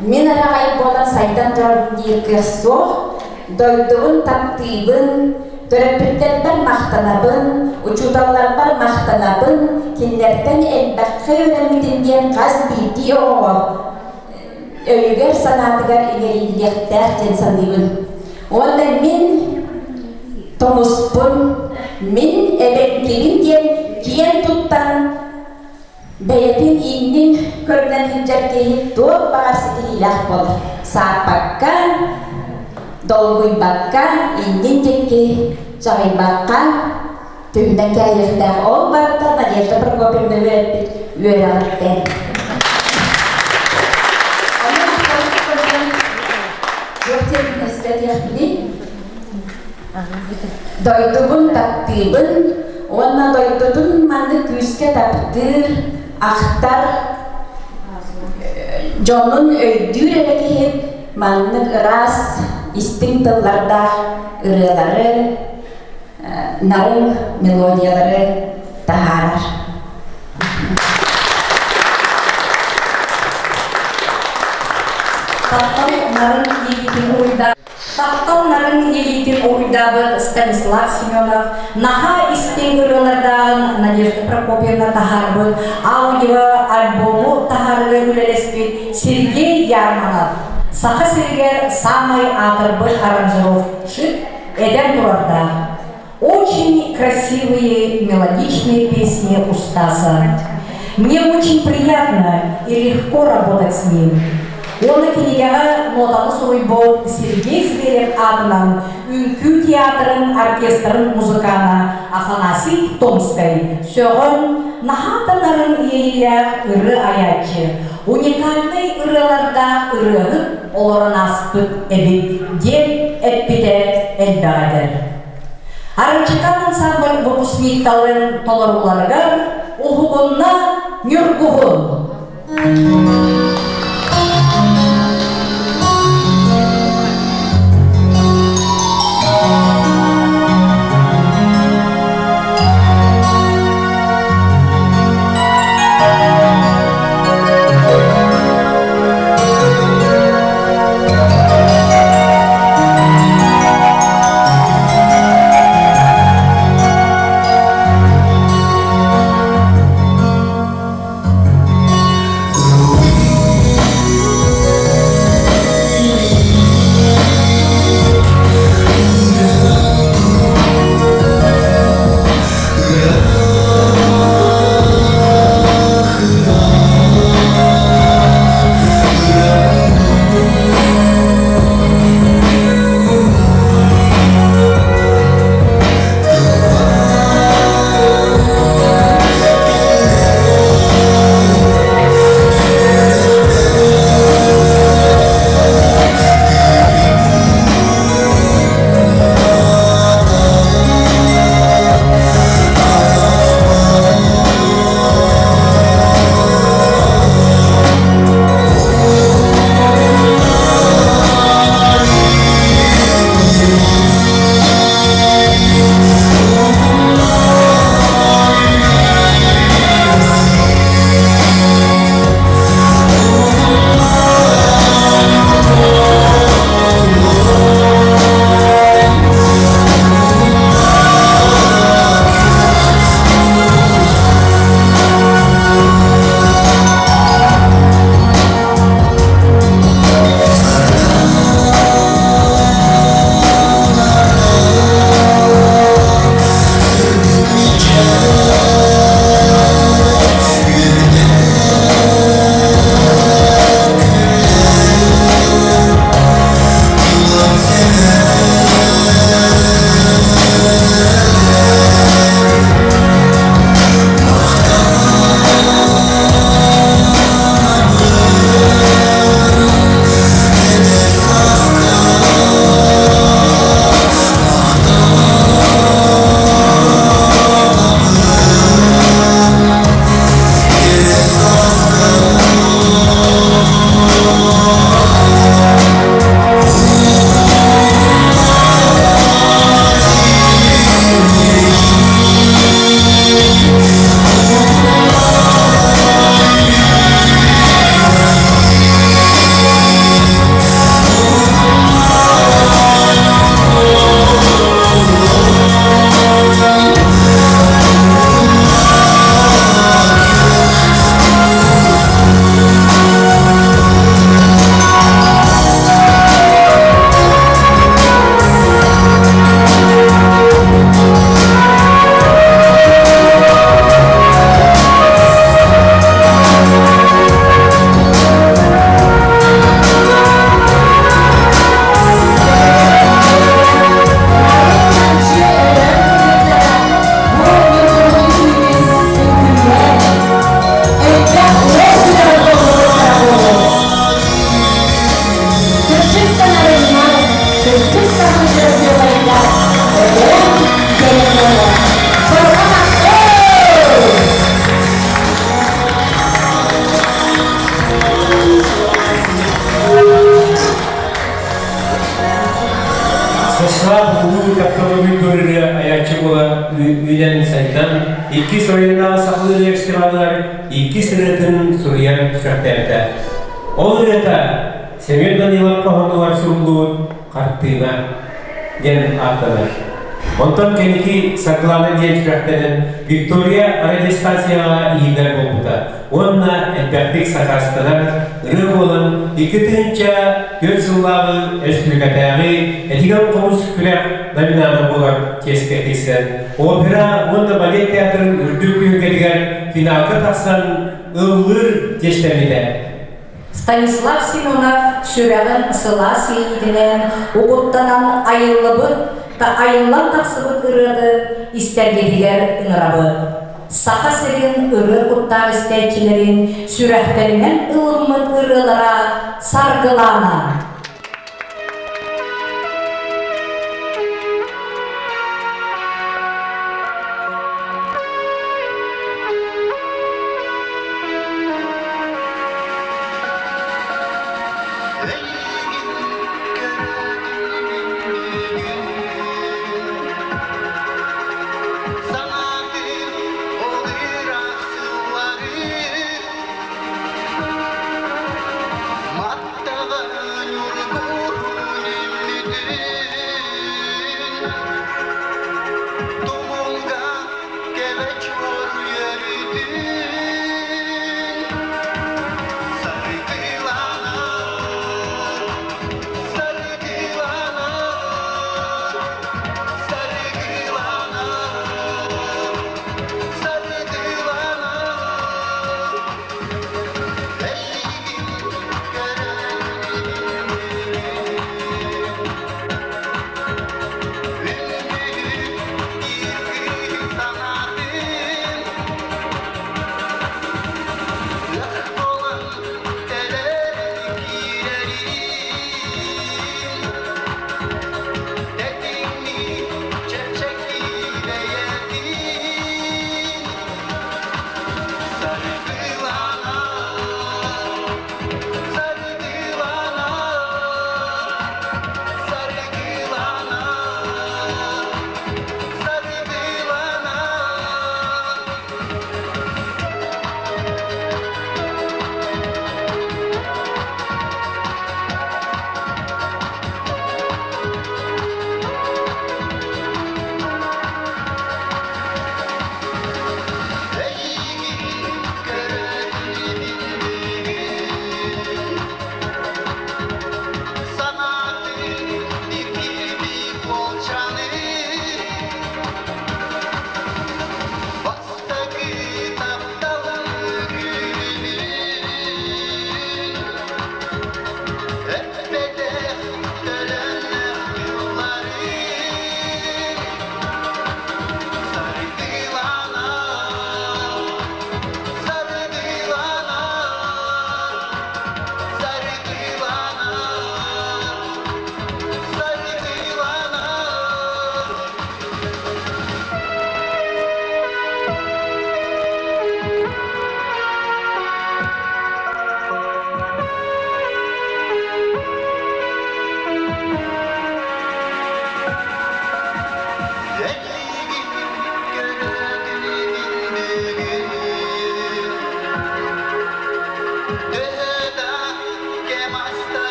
мин эрэ аҕай буолан сайдан турарбын диир кыах суох. Дойдубун таптыыбын, төрөппүттэрбэр махтанабын, учууталларбар махтанабын, кинилэртэн элбэххэ үөрэммитим диэн хас биирдии оҕоҕо өйүгэр-санаатыгар иҥэриллиэхтээх диэн саныыбын. Уонна мин тоҥуспун, мин эбэҥкибин диэн киэн туттан бэйэтин иннин көрүнэн сылдьар киһи туох баҕар ситиһиилээх буолар. Сааппакка, долгуйбакка, иннин диэки чаҕыйбакка түһүнэн кээһиэхтээх. Ол барыта Надежда Прокопьевна үөрэппит үөрэҕиттэн. Дойдубун таптыыбын уонна дойдутун маннык күүскэ таптыыр, ахтар, дьонун өйдүүр эрэ киһи маннык ыраас, истиҥ тыллардаах ырыалары нарын мелодиялары таһаарар. Таптал нарын иэйиитин уруйда Таптал нарын иэйиитин уруйдаабыт Станислав Семенов наһаа истиҥ ырыалардааҕын Надежда Прокопьевна таһаарбыт аудио альбому таһаарыыга үлэлэспит Сергей Ярманов Саха сиригэр саамай аатырбыт аранжировщик Эдэр турардаах. Очень красивые мелодичные песни у Стаса. Мне очень приятно и легко работать с ним. Уонна кинигэҕэ нотаны суруйбут Сергей Зверев аатынан Үҥкүү театрын оркестрын музыкана Афанасий Томскай сөҕөн, наһаа да нарын иэйиилээх ырыа айааччы, уникальнай ырыалардаах ырыаһыт олорон ааспыт эбит диэн эппитэ элбэҕи этэр. Арчыкан ансамбль выпускниктарын толорууларыгар Уһугунна Ньургуһун. Саша улуу тапталын көрөрө айааччы буола үүнэн сайдан, иккис оройуоннааҕы сахалыы фестивалыгар иккис ырыатын суруйан сүрэхтээбитэ. Ол ырыата Семен Данилов хоһоонугар суруллубут хартыына диэн ааттанар. Онтон кэнники Саргылана диэн сүрэхтэнэн Виктория радиостанцияҕа иһиллэр буолбута уонна элбэхтик сакаастанар ырыа буолан 2004 сыллааҕы республикатааҕы Этигэн хомус күрэх номинанта буолар чиэскэ тиксэн опера уонна балет театрын үрдүк түһүлгэтигэр финалга тахсан ыллыыр чиэстэммитэ. Станислав Семенов сүрэҕин сылаас иэйиитинэн угуттанан айыллыбыт айыллан тахсыбыт ырыаты истэргитигэр ыҥырабыт. Саха сирин ырыа куттаах истээччилэрин сүрэхтэринэн ылыммыт ырыалара Саргылаана.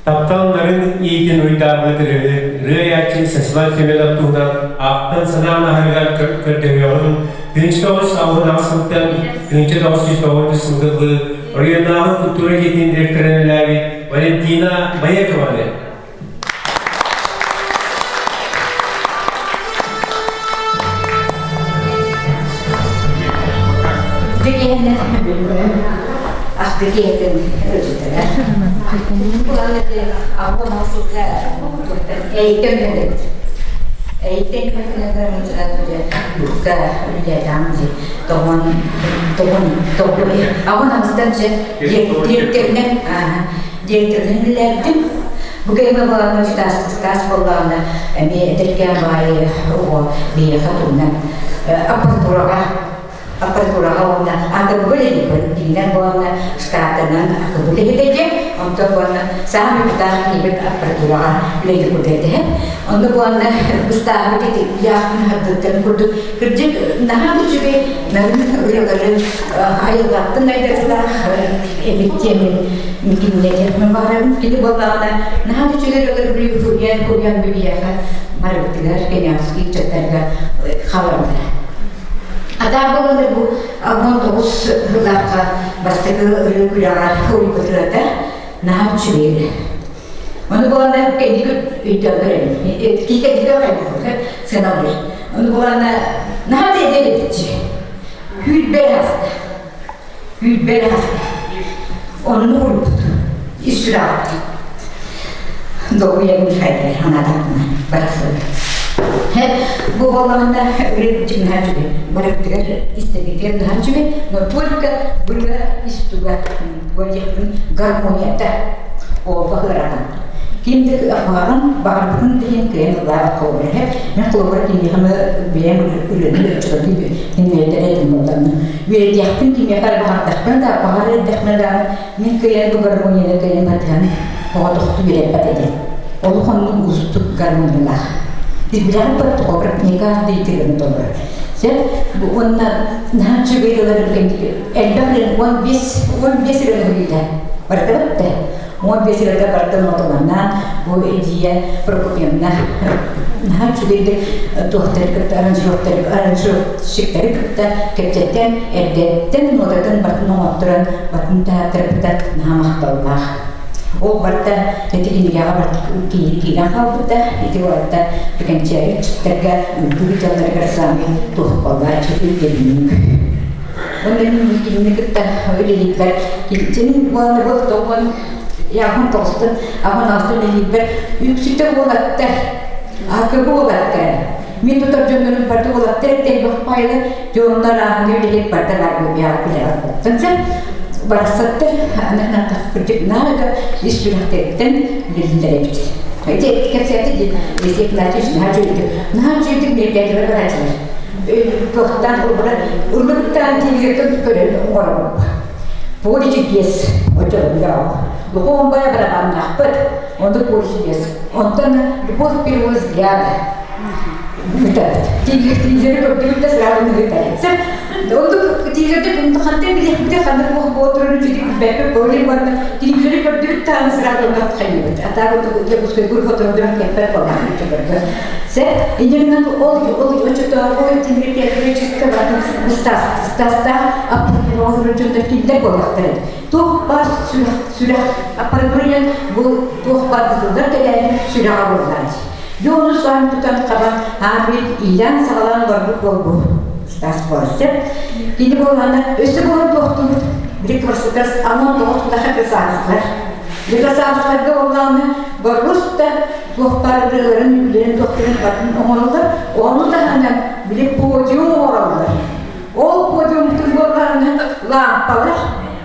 Таптал нарын иитин уйдаабыт ырыаһыт ырыа айааччы Сосилан Семенов туһунан ааттан санаан аһарыгар көрдөһүөҕүҥ 1998 сылтан 1990 сылга дылы оройуоннааҕы культура дьиэтин директорынан үлэлээбит Валентина Боекованы. Ахтыкиэтин ырытара. Эйтен Директорынан үлэлээбитим. Бу кэмҥэ буолаҥҥа стас буоллаҕына эмиэ эдэркээн баайы оҕо биһиэхэ туһунан аппаратураҕа аппаратураҕа уонна АКБ үлэлиибин кинилэр буоланна штатынан АКБ үлэһитэ диэн онтон буоланна саамай тутаах киһибит аппаратураҕа үлэлии курдук этэ онно буоланна быстааһыбыт ити ыйаахпын хардыттан курдук кырдьык наһаа үчүгэй нарын ырыалары айылҕаттан айдарыылаах эбит диэммин кинилэргэ баҕарабын кини буоллаҕына наһаа үчүгэй ырыалары суруйан суруйан биһиэхэ барыбытыгар кенявский ыччаттарга хааларбыта Атаа буолан бу 19 сыллаахха бастакы ырыа күрэҕэр суруйбут ырыата наһаа үчүгэй Ону буолана кэнники өйдөөн көрөбүн. Киикэдигэ хайдах сыаналыыр. Ону буолана наһаа да эдэр эбитчи. Күүрбэр аста. Күүрбэр аста. Онну урбут. Ис сүрэҕиттэн. Долгуйабын хайдар санаатахпына барахсан. Бу буоллаҕына ырыа наһаа үчүгэй. Барыбытыгар истэргитигэр наһаа үчүгэй, но только бырыа ис туга гармонията олба ыарахан. Ким да кыаҕын баҕарбытын да иһин кыайан ыллаабат холобура иһэр. Мен холобура киниэхэ бэйэм ырыаны өччөрдүү кинилэрдэр этим буоллаҕына. Үөрэтиэхпин кимиэхэ эрэ баҕардахпына да, баҕар эрдэхпинэ даҕаны мин кыайан бу гармонияны кыайан батыһан оҕотохтуу үөрэппэт этим. Олох оннук уустук гармониялаах. Билэҕин холобура не каждый тыгыны толорор. Сен уонна наһаа үчүгэй ыларын кэмтик элбэх ырыаны 15 15 ырыаны суруйда. Барыта бытта. 15 ырыата барыта ноталаннаан бу идея Прокопьевна наһаа үчүгэйдик туохтары кытта аранжировтары аранжировщиктары кытта кэпсэтэн эрдэттэн нотатын батын оҥотторон батын таһааттарбыта наһаа махталлаах. Ол барыта ити кинигэҕэ барыта киирэн хаалбыта. Ити барыта кэнчээри ыччаттарга үрдүк дьалларыгар саамай туох буоллааччы өйдөбүнньүк. Уонна мин кинини кытта үлэлиирбэр кинини буолан был тоҕон яҕын тоҕустун аҕын алтын үлэлиирбэр үксүтэ уолаттар акыбы уолаттар мин тутар дьоннорум барда уолаттар элбэх пайла дьоннор ааһыны үлэлиир барда бар буолбуттан барахсаттар аны кырдьык наага ис сүрэхтэриттэн үлэлииллэр эбит. Ити кэпсээтэ дии Алексей Игнатьевич наһаа үчүгэйдик наһаа үчүгэйдик мероприятиелар барааччылар. Туохтаан холобура ыллыктаан телевизортан көрөн оҥоробут. Поле чудес оччолорго Лухом бая барабаннаахпыт, онно поле чудес. Онтон любовь первого взгляда ыытабыт. Телевизоры көрдүбүт да сразу ыытабыт. Онтук телевизорда хантан билиэхпитэ ханнык буох буотурун үчүгэй билбэппит поле уонна телевизоры көрдүбүт даҕаны сразу онно хайыбыт. А так вот Якутскай фотограф кэппэт буоллаах оччолорго. Сэ иннинэн ол ол оччотооҕу тимир петровичка батын ыстаастаах аппаратура дьоннор кинилэр буоллахтара. Туох бар сүрэх сүрэх аппаратуранан бу туох бар бытыллар кэлээһин сүрэҕэ буоллаҕа. Дьону саан тутан хабан аабыт иилээн саҕалаан барбыт буолбу Стас буолар. Кини буоллаҕына өссө буолан туохтуубут били кварцитас анал тоҕус кутаха красавцалар. Красавцаларга буоллаҕына боруста туох баар ырыаларын, үҥкүүлэрин, туохтарын барытын оҥороллор. Ону таһынан били подиум оҥороллор. Ол подиумтун буоллаҕына лаампалар,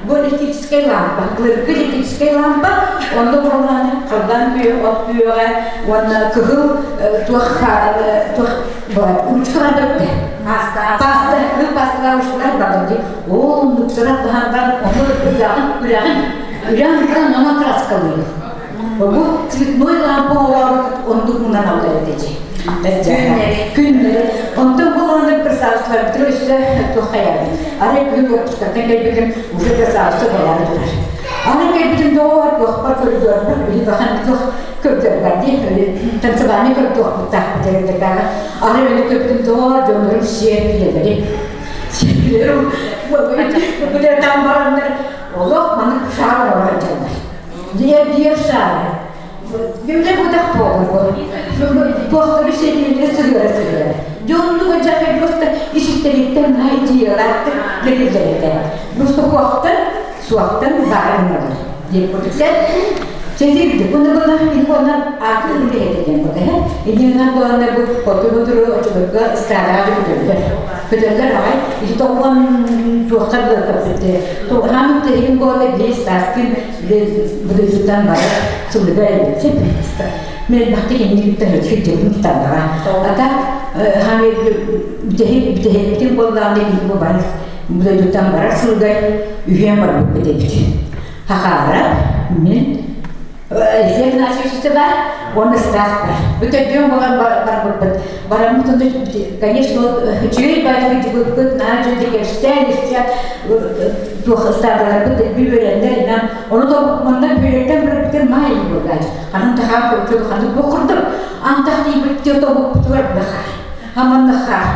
бу электрическэй лампа, былыргы электрическэй лампа, онно буоллаҕына халлаан күөҕэ, от күөҕэ уонна кыһыл туох туох ручка барда паста, кыһыл пасталаах ручкалар бардым дии. Ол оннуктара таһаарбар ону үрэҕин үрэҕин үрэҕин баран онон краскалыыр. Бу цветной лампа оҥороору оннук мунан аллар этэ дии. Күннэри. Онтон буолан красавцаларбытын өссө туох хайаабыт. Арай күн отпускаттан кэлбитим уже красавцы буолаары турар. Аны кэлбитим доҕоор, туохпар көрдөрбөр, били бахан туох көрдөрбөр дии, танцевание көрдүөхпүттаахпыт эрэллэрдээҕи. Аны өлө көптүм доҕоор, дьоннорум сиэркилэлэри. Сиэркилэлэрим бу бараннар олох маннык шаар оҥоро сылдьаллар. Дьиэ биир шаары. Үлэ бутах буолбут. Туохтары сиэтиилэри сыһыара сыһыара. Дьоннуга дьахай просто ис-истэриттэн найдиялаахтык дэриллэрэтэ. Просто хуохтан, суохтан баарын олор. Диэн курдук Сэтирди. Буну була инконан аты үлэһитэ диэн бута. Иннинэн буоланна бу хоту-хотуру очуларга ыстаадаҕа көтөллөр. Көтөллөр аҕай. Ити тоҕуон туохха быакаппыт. Хаамыт тэһигин буола биэс сааскын будуйдуттан барар сылыга элбэтсеп. Мен бахты кэнники тахытхы дьыбын тутаннаҕа. Ата хаамы бүтэһик бүтэһикпитин буоллаҕына бу барар будуйдуттан барар сылгай үһүөн барбыппыт эбит. Хахаара мин Алексей Афанасьевич бар, уонна Стас бар. Бу төрдүөн буолан барбыппыт. Бараммыт онно, конечно, үчүгэй баайдык дьыбыппыт, наһаа үчүгэй кэпсээн, истэ туох ыстаадаларбыт дэлби үөрэннэр инам. Ону то манна бүйректен барбытын маай буолгач. Ханан тахаа курдук ханнык бу курдук. Антах диибит тобукпутугар бахар. Хаманнахар.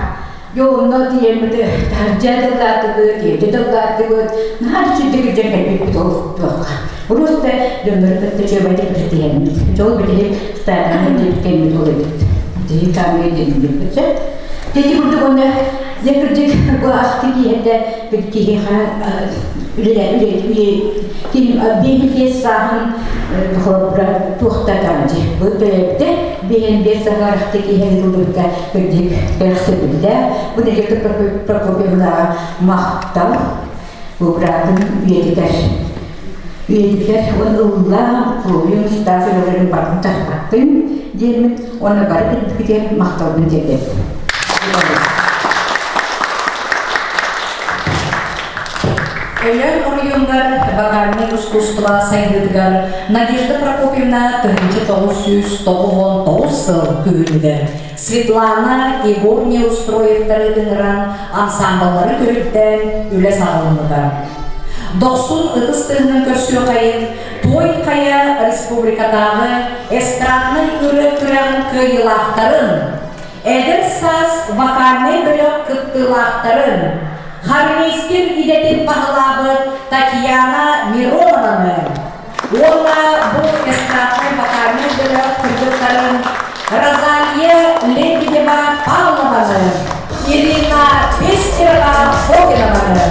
Дьэ онно тиийэммит таһырдьа тыллаатыбыт, тиэрдэ тыллаатыбыт, наһаа да үчүгэй кырдьан кэлбиппит ол туохха. Просто дьоннору кытта үчүгэйдик кэпсэтиһэммит. Дьол билигин стадионы диэбит кэммит ол эбит. Тиһи таамыйа диэн сөп. Ити курдук онно дьэ кырдьык бу ахты киһитэ киһиэхэ үлэ үлэ үлэ ким биэһин сааһын холобура туохтатан дьи бу төрөппүтэ биэһин биэс сааһыгар ахты киһи ылбыта кырдьык кэрэхсэбиллээх бу Надежда Прокопьевнаҕа махтал бу быраатын үйэтитэр үйэтитэр уон ыллаан туойун Стас ырыаларын барын тарҕаттын диэммит уонна бары кырдьыккытыгар махталбын тиэрдэбин. Өлөөн оройуонугар вокальнай ускуустуба сайдыытыгар Надежда Прокопьевна 1999 сыл күһүнүгэр Светлана Егор Неустроевтары ыҥыран ансаамбыллары төрүттээн үлэ саҕаламмыта. Дохсун ытыс тыаһынан көрсүөххэйин Туой Хайа республикатааҕы эстраднай ырыа күрэҕин кыайыылаахтарын Эдэр саас вокальнай бөлөх кыттыылаахтарын, хормейстер идэтин баһылаабыт Татьяна Миронованы уонна бу эстраднай вокальнай бөлөх кыргыттарын Розалия Лебедева Павлованы, Ирина Пестерова Фокинованы.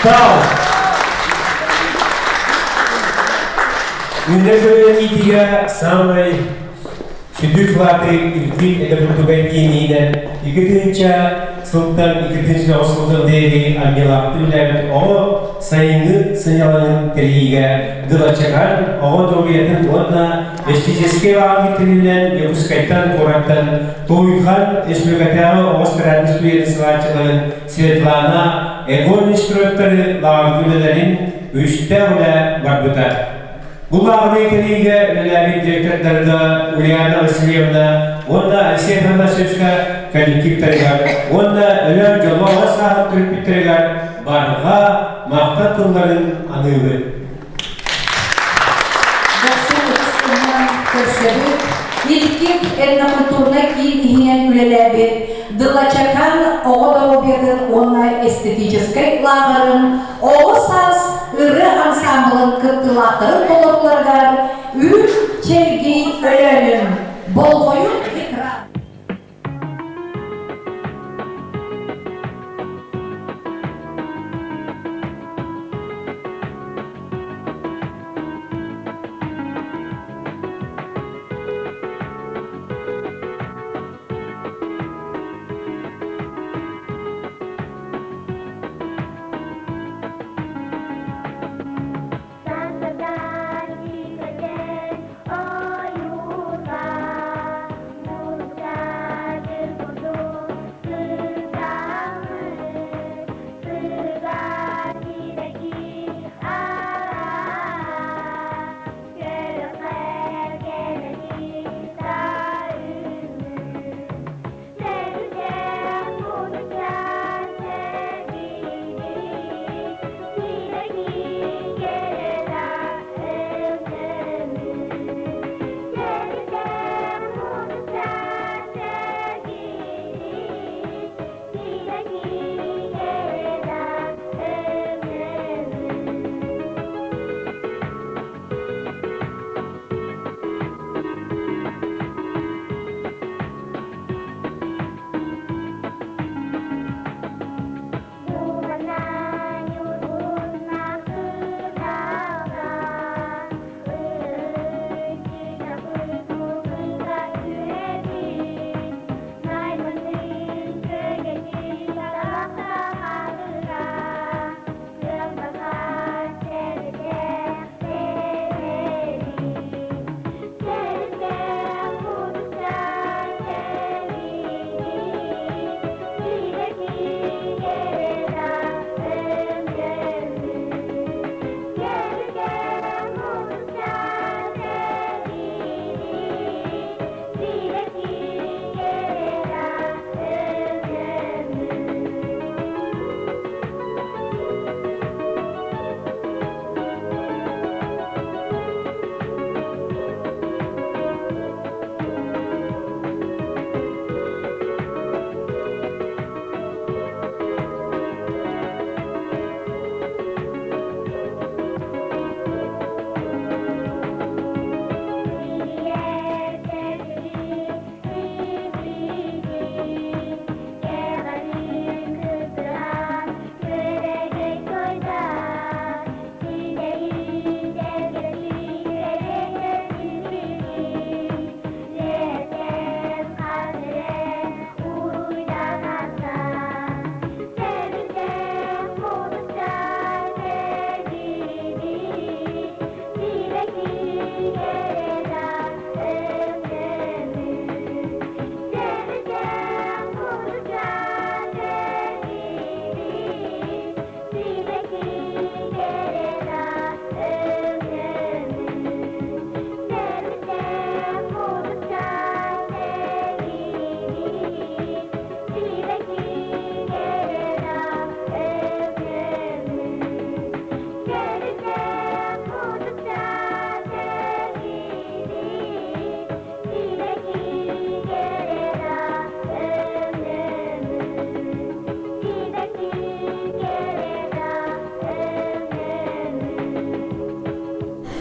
Махтал! Үүнэр көлүөнэ иитиигэ саамай сүдү кылааты Илбит эдэр курдугай диэниинэн 2000 сылтан 2009 сылга диэри ангелаахтык үлэлээбит оҕо сайыҥҥы сынньалаҥын тэрийиигэ Дылачакан оҕо доруобуйатын уонна эстетическэй лааҕыр тэриллэн Дьокуускайтан куораттан Туйхан республикатааҕы оҕо эстраднай студиятын салааччыларын Светлана Егор Нестеровтары лааҕырга үлэлэрин үстээх үлэ барбыта. Бу лааҕыры тэрийиигэ үлэлээбит директордарга Ульяна Васильевна уонна Алексей Афанасьевичка коллективтарыгар уонна Өлөөн дьоллоох сааһын төрөппүттэригэр барҕа махтал тылларын аныыбыт. Дохсун ытыс көрсөбүт, Илкит этнокультурнай киин иһинэн үлэлээбит Дылачакан оҕо доруобуйатын уонна эстетическэй лааҕырын оҕо саас ырыа ансаамбылын кыттыылаахтарын толоруларыгар Үүт Чэлгий Өлөөнүн Болҕойун экран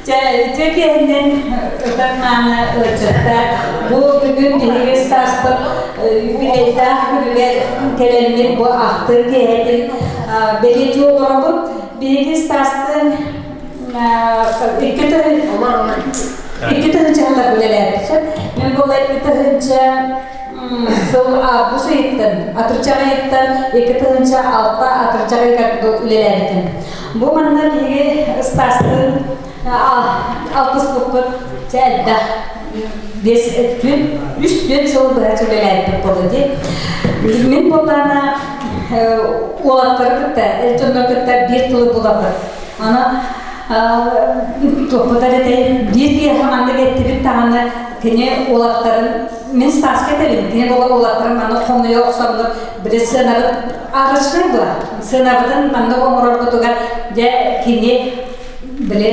Чэ, үтүө киэһэнэн. Ытык мааны ыалдьыттар, бу бүгүн биһиги Стаспыт юбилейдаах күнүгэр кэлэммит бу ахтыы киэһэтин бэлиэтии олоробут. Биһиги Стастыын 2000 сыллар үлэлээбит. Мин буолла 2000 сыл август ыйыттан, атырдьах ыйыттан 2006 атырдьах ыйыгар үлэлээбитим. Бу манна биһиги Стастыын алтыспыппыт чэ элбэх биэс күн үс түөрт сыл быһа үлэлээбиппит буолла дии. Мин буоллаана уолаттары кытта, эр дьоннор кытта биир тылы булабыт. Аны туохпутар этэй биир киһиэхэ маннык эттибит даҕаны кини уолаттарын мин Стаска этэбин кини буола уолаттарын маннык хомуйа охсоннор били сыанабыт арочнай була сыанабытын маннык оҥорорбутугар дьэ кини били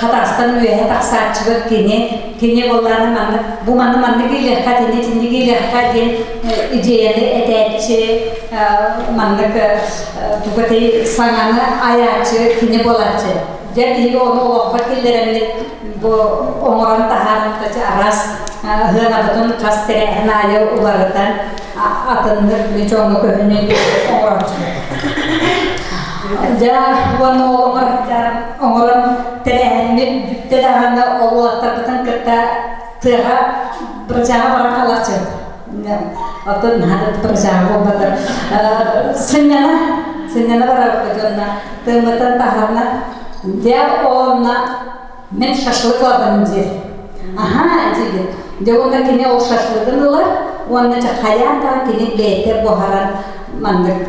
хатаастан үөһэ тахсааччыбыт кини кини буоллааны маннык бу маны маннык иилиэххэ тини тинник иилиэххэ диэн идеяны этээччи маннык тугу этэй саҥаны айааччы кини буолааччы дьэ биһиги ону олоххо киллэрэммит бу оҥорон таһааран араас ыһыанабытын хас тэрээһин аайы уларытан атыннык дьоҥҥо көһүнү оҥорооччубут Дьэ, уонна ол оҥорон тэрээһиммит бүттэ даҕаны ол уолаттарбытын кытта тыаҕа бырдьааҕа баран халааччыбыт. Оттон наһаа да бырдьааҕа буолбатар. Сынньана, сынньана барарбыт дьонно тыаммытын таһаарна. Дьэ, онно Мин шашлык ылабын диир. Аһаа диибин. Дьэ уонна кини ол шашлыгын ылар уонна дьэ хайаан даҕаны кини бэйэтэ буһаран маннык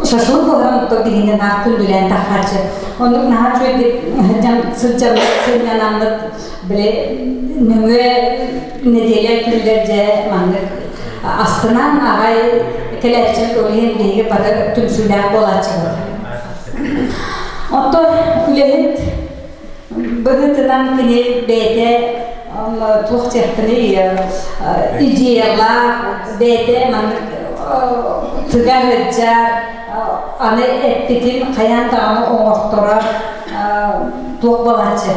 шашлык буһаран оттон биһини наар күндүлээн таххааччы. Оннук наһаа үчүгэйдик сылдьан сылдьаммыт сынньанаммыт били нөҥүө нэдиэлэ күнүгэр дьэ маннык астынан аҕай кэлээччибит ол иһин биһиги бары түмсүүлээх буолааччыбыт. Оттон үлэһит быһыытынан кини бэйэтэ туох диэхпиний идеялаах, бэйэтэ маннык тыга сылдьар, аны эппитин хайаан даҕаны оҥорторор туох буолааччы.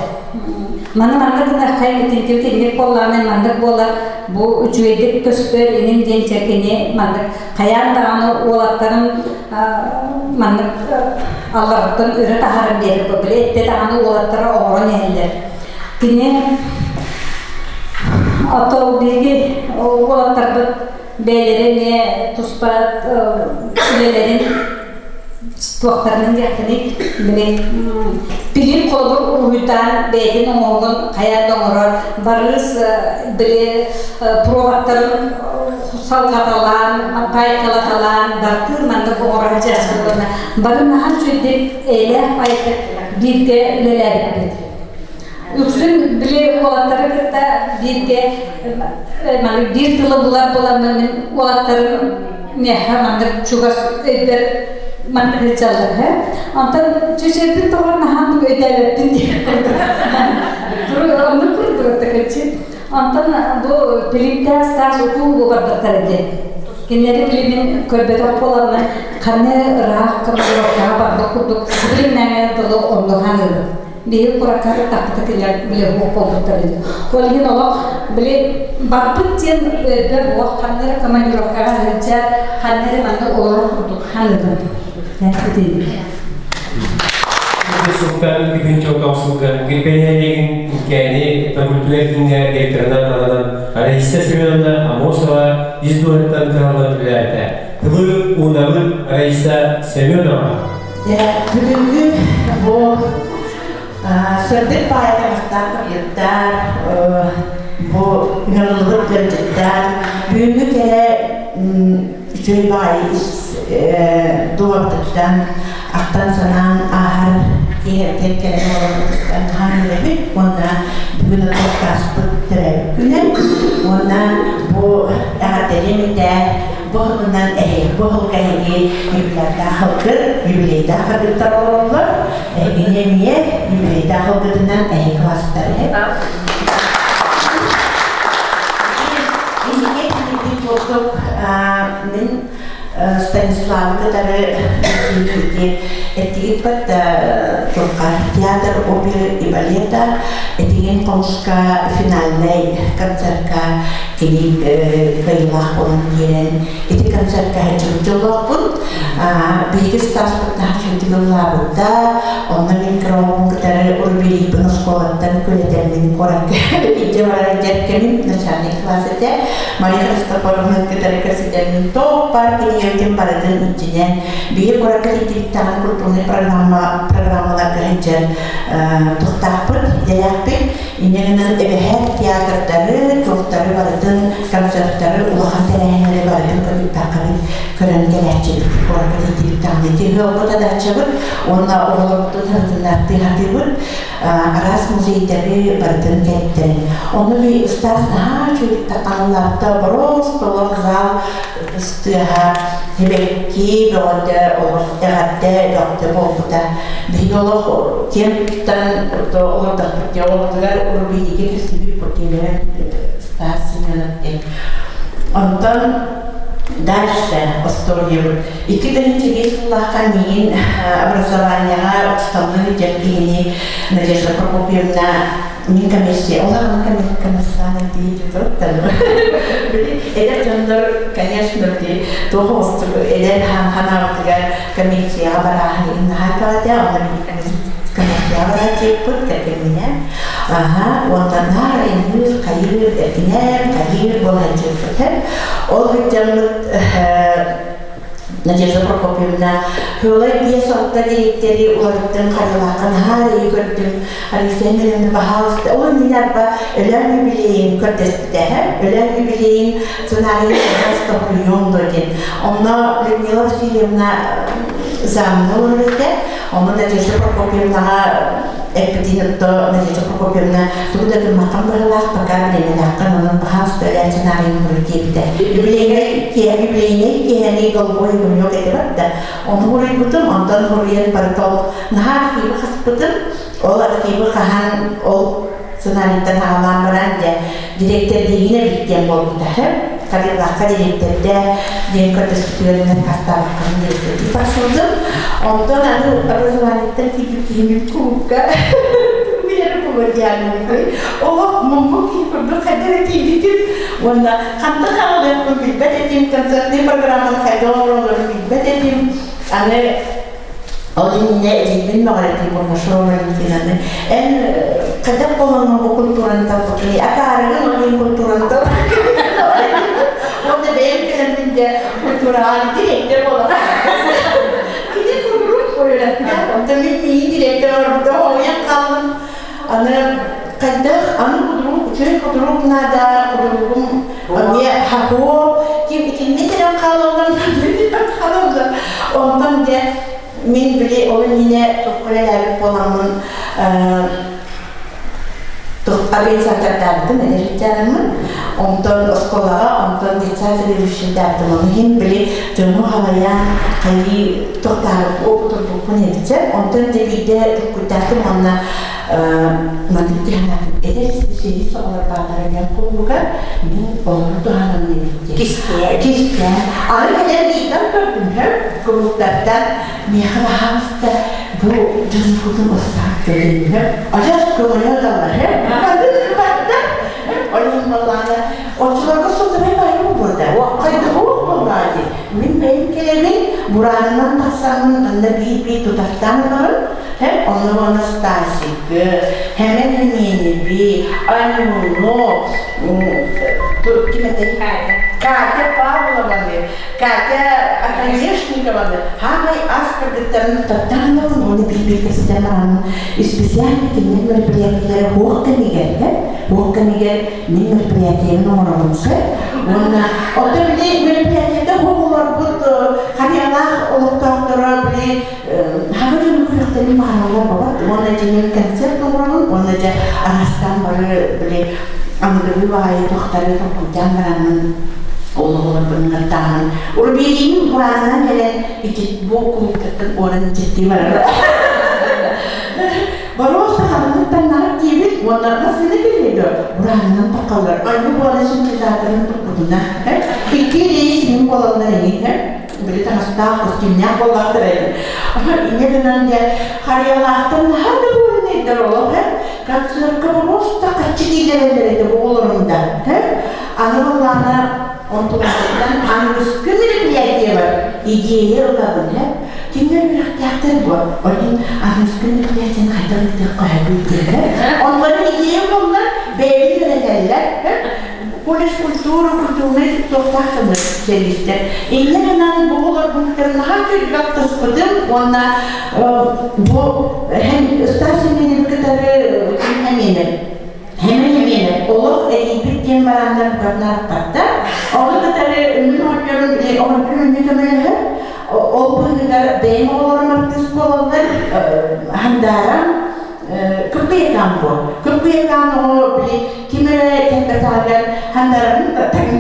Маны маннык гынар хайа итинтибит инник буоллаҕына маннык буолар, бу үчүгэйдик көстөр инин диэн чэ кини маннык хайаан даҕаны уолаттарын маннык алларыттан өрө таһааран биэрэр били эттэ даҕаны уолаттара оҥорон иһэллэр. Кини ото биһиги уолаттарбыт бэйэлэрэ эмиэ туспа үлэлэрин туохтарынан диэхпиний били Пилин холобур уруһуйдаан бэйэтин оҥоһугун хайаан да оҥорор барыс били проводтарын салҕаталаан пайкалаталаан дартыыр маннык оҥорор дьаһалларына бары наһаа үчүгэйдик эйэлээх баайдык бииргэ үлэлээбиппит. Үксүн били уолаттары кытта бииргэ маннык биир тылы булар буоламмын мин уолаттарым миэхэ маннык чугас өйбөр маннык сылдьаллар һэ. Онтон чүчүөппүн тоҕо наһаа өйдөөбөппүн диэн оннук курдук такаччы. Онтон бу билимтээх стаж утуу барбыттар диэн. Кинилэри билимин көрбөтөх буоланнар ханна ыраах командировкаҕа барбыт курдук билимнээҥҥэ дылы оннуһан ылын. Биһиги куракка тахпыта кинилэр били уох буолбуттар ини. Ол иһин олох били барбыт диэн өйбөр уох ханна эрэ командировкаҕа сылдьар, ханна эрэ манна олорор курдук ханыыбын. Итинник. Сылтан күһүн чолтоох сылга Кирбэй нэһилиэгин Кээни этнокультура кииҥҥэ директорынан ананан Раиса Семеновна Амосова ис дууһаттан кыһаллан үлэлээтэ. Тылы уунабыт Раиса Семенова. Бүгүҥҥү бу сырдык баайдаахтаах ыйыттар, бу ыҥырыллыбыт ыалдьыттар, бүгүҥҥү кэрэ үчүгэй баҕайы дууһабытыттан ахтан-санаан ааһар киэһэбитигэр кэлэн олорбутуттан хаан үөрэбит уонна бүгүн ытыктааспыт төрөөбүт күнэ уонна бу эҕэрдэлиэм этэ Бу сылынан эһиги бу сылга эһиги юбилейдаах сылгыт, юбилейдаах кыргыттар олороллор. Эһигини эмиэ юбилейдаах сылгытынан эһиги класстар Инники киһи курдук мин Станиславы кытары ити Эттигиппат туохха театр оперы и балета этигин хомуска финальнай концертка кини кыайыылаах буолан киирэн ити концертка сылдьыбыт дьоллоохпут. Биһиги Стаспыт наһаа үчүгэйдик ыллаабыта. Онно мин кыра кытары Урбилийбин оскуолаттан күлэтэммин куоракка илдьэ барар дьэркэмим начальник класс этэ. Мария Христофоровна кытары көрсүтэммин топ бар кинигэбитин барытын илдьинэн биһи куоракка тиийдибиттэҕин культурнай программа программаларга сылдьан тухтаахпыт, идэлээхпит. Инньэ гынан эбэһээт театрдары, туохтары барытын, концерттары, улахан тэрээһиннэри барытын көрүөхтээххин көрөн кэлээччибит, куоракка тиийдибит даҕаны. Тиһиолбут адааччабыт уонна оҕолорбутун сырытыннаахтыы сатыыбыт, араас музейдары барытын кэттэрин. Ону би Стас наһаа үчүгэйдик тахханаллаабыта, бороос толор зал тыаһа сибэкки бөҕөтө олох эҕэрдэ бөҕөтө буолбута. Биһиги олох киэн туттан олордохпут дии оҕолорбутугар Рубинигэ көрсүбүт Путинынан Стас Семенов диэн. Онтон дальше остуоруйабыт. 2005 сыллаахха миигин образованиеҕа учууталлыы сылдьар киһини Надежда Прокопьевна Мин комиссия, ол аҕам комиссар дии туттан. Эдэр дьоннор, конечно, дии туох оҕустук эдэр ханаабытыгар комиссияҕа барааһын иннаһаа кэлэтэ, онно мин комиссияҕа барааччыппыт кэргэмминэ. Аха, уонна наар иннир, хайыыр, эркинэр, хайыыр буолааччыппыт. Ол сылдьаммыт Надежда Прокопьевна Кыылай 5-6 дириэктэри уларыттын харылаахха наһаа эрэйи көрдүм. Алексей Миленовна, пожалуйста, ол иннинэ арба Өлөөн юбилейин көрдөспүтэһэ. Өлөөн юбилейин сценарийын пожалуйста суруйуоҥ дуо диэн. Онно Людмила Васильевна замна олорор этэ. Онно Надежда Прокопьевнаҕа эппитин отто Надежда Прокопьевна тугу да гыммаккын быһыылаах, пока бириэмэлээххин, онон пожалуйста Өлөөн сценарийын суруй диэбитэ. Юбилейнай юбилейнай киэһэни голубой огонек этэ барда. Ону суруйбутум, онтон суруйан барыта ол наһаа архивы хаспытым. Ол архивы хаһан ол сценарийтан аҕалаан баран дьэ дириэктэрдиигин эбит диэн буолбута. Харилаахха дириэктэрдэ диэн көрдөспүтүгэр хастаабаккын дириэктэрдии тахсыбытым. Онтон аны образованиеттан киирбит киһим кулуупка билэр кулуодьааннарый. Олох муммут киһи курдук хайдах эрэ тиийбитим. Уонна хантан хаалыахпын билбэт этим, концертный программаны хайдах оҥороллорун билбэт этим. Аны ол иннинэ эдьиийбин мөҕөрөтүү Бурнашова Валентинаны эн хайдах буолан бу культураны талбыккыный акаарыгын ол иһин культураны тал уонна бэйэм кэлэммин дьэ культураҕа директор буолан кини куруук үөрэттэ онтон мин миигин директор оҥорбута хомуйан хааллым аны хайдах аны кудурук үчүгэй кудурук наада кудуругум эмиэ хахуо ким итиннэ кэлэн хаалаллар хаалаллар онтон дьэ мин били ол иннинэ туохха үлэлээбит буоламмын организатордаабытым эдэр ветеранмын онтон оскуолаҕа онтон детсад заведующайдаабытым ону иһин били дьону халайан хайыы тохтообут опытурбуппун эбитэ онтон дьэ биирдэ туккуйдаатым уонна маннык туһанаатын эдэр специалист оҕолор бааллара диэн кулууга мин олору туһанан эбит кистээн кистээн аны кэлэн ыйтан көрдүм кулууптартан миэхэ баһаалыста бу дьонноргутун устаах көрүннүм адьас көҕүлэ даллар барда ол баллаана оччолорго сотовай байым буолда хайда буох буоллаа дии мин бэйэм кэлэбин бураанынан тахсаммын манна биир-биир тутахтаан ыларым онно уонна Стасигы, Хэмэн Хэмиэниби, Анюну, ким этэй? Катя Павлованы, Катя Оконешникованы, хаамай ас кыргыттарын тутаттаан ылан, уонна биир-биир кэпсэтэн баран, специально кинилэр мероприятиелэрэ хуох кэмигэр, хуох кэмигэр мин мероприятиебин оҥоробун сөп. Уонна оттон били мероприятиета хуох олорбут харыйалаах олохтоохторо били Хаҕа дьону күрэхтэрин баҕараллар бабат уонна дьиҥин концерт оҥоробун уонна дьэ араастаан бары били аныгылыы баҕайы туохтары толкуйдаан бараммын ол оҕолорбун ыҥыртааммын Рубелиин бураанынан кэлэн ити бу кулууптартан уоран иччиттии барара. Боруоста ханнык таннарар диэбит. Уонна массыына кэлиэ бураанынан таххаллар. Айгы буола синтезаторын туппутуна. Икки рейс мин буолаллар эҥин. Били таҥастаах, костюмнаах буоллахтар эбит. Инньэ гынан дьэ харыйалаахтан наһаа да буолунайдар олох концертка просто хаччы киирэллэр этэ бу олорунда. Аны буоллаҕына онтуларыттан аныгыскы мероприятиебар идея ылабын Кинилэр үөрэхтээхтэр буо. Ол иһин аныгыскы мероприятиены хайдах ыытыахха сөбүй диэн. Онларын идея буоллар бэйэбин үөрэтэллэр. Колледж культура, культурнай туохтаах гыннар специалистэр. Инньэ гынан бу олорбуттарын наһаа көрбөх таспытым уонна бу Стас Семеновы кытары эмиэнэ Хэмэ хэмиэнэ олох эрийбит диэн бараннар букатынаарпаттар. Ону кытары мин оҕонньорум оҕонньорум эмиэ көмөлөһөр. Ол быыһыгар бэйэм оҕолорум артыыс буолаллар. Хандаарам Кыргыйакаан буо. Кыргыйакаан оҕо били ким эрэ кэлбэтэҕигэр хандарарын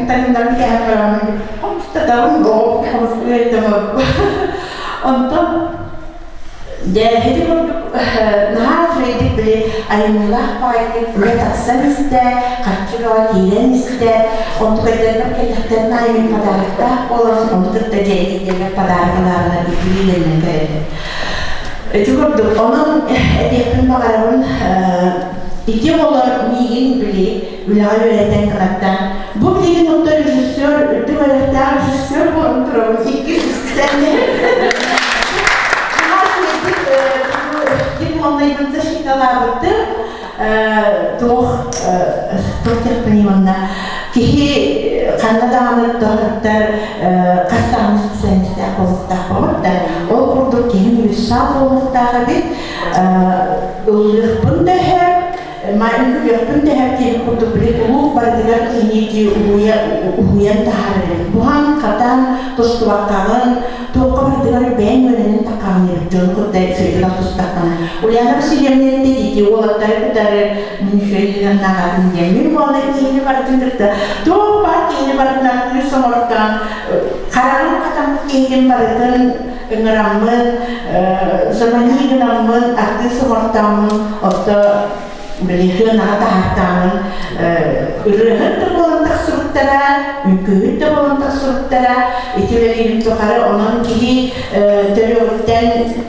таҥыннарын кэһэн бараммын хомустатабын оҕо хомустуйаттамы. Онтон дьэ ити курдук наһаа үчүгэйдик били айымньылаах баҕайытык үлэ тахсан истэ, харчы бөҕө киирэн истэ, онтукайдарбар кэллэхтэринэ аайы мин подароктаах буолан, ону кытта дьэ итиилэрбэр подарок ылаарына итиилэнэн кэлэллэр. Ити курдук, онон этиэхпин баҕарабын, ити оҕолор миигин били үлэҕэ үөрэтэн кынаттаан, бу билигин оттон режиссер, үрдүк үөрэхтээх режиссер буолан турабын, иккис дипломнайбын защиталаабытым, туох туох диэхпиний уонна киһи ханна даҕаны тоһуттар хас даҕаны специальностаах буолуохтаах буолбут да ол курдук киһи универсал буолуохтаах эбит ыллыахпын да сөп үҥкүүлүөхпүн да сөп диэн курдук били улуук барытыгар киһини уһуйан таһаарар эбит буһан-хатан тустубаккаҕын туохха барытыгар бэйэҥ үөрэнэн таххаҕын эбит дьону кытта үчүгэйдик алтыстаххына Ульяна Васильевна эттэ дии уолаттары кытары мин үчүгэй нааҕатын диэн мин буолла киһини барытын кытта туох баар киһини барытын артыыс оҥортоон хараҕын хатаммыт киһитин барытын ыҥыраммын замани гынаммын артыыс оҥортооммун отто били сыанаҕа таһаартааммын ырыаһыт да буолан тахсыбыттара, үҥкүүһүт да буолан тахсыбыттара ити үлэлиирим тухары онон киһи төрүөҕүттэн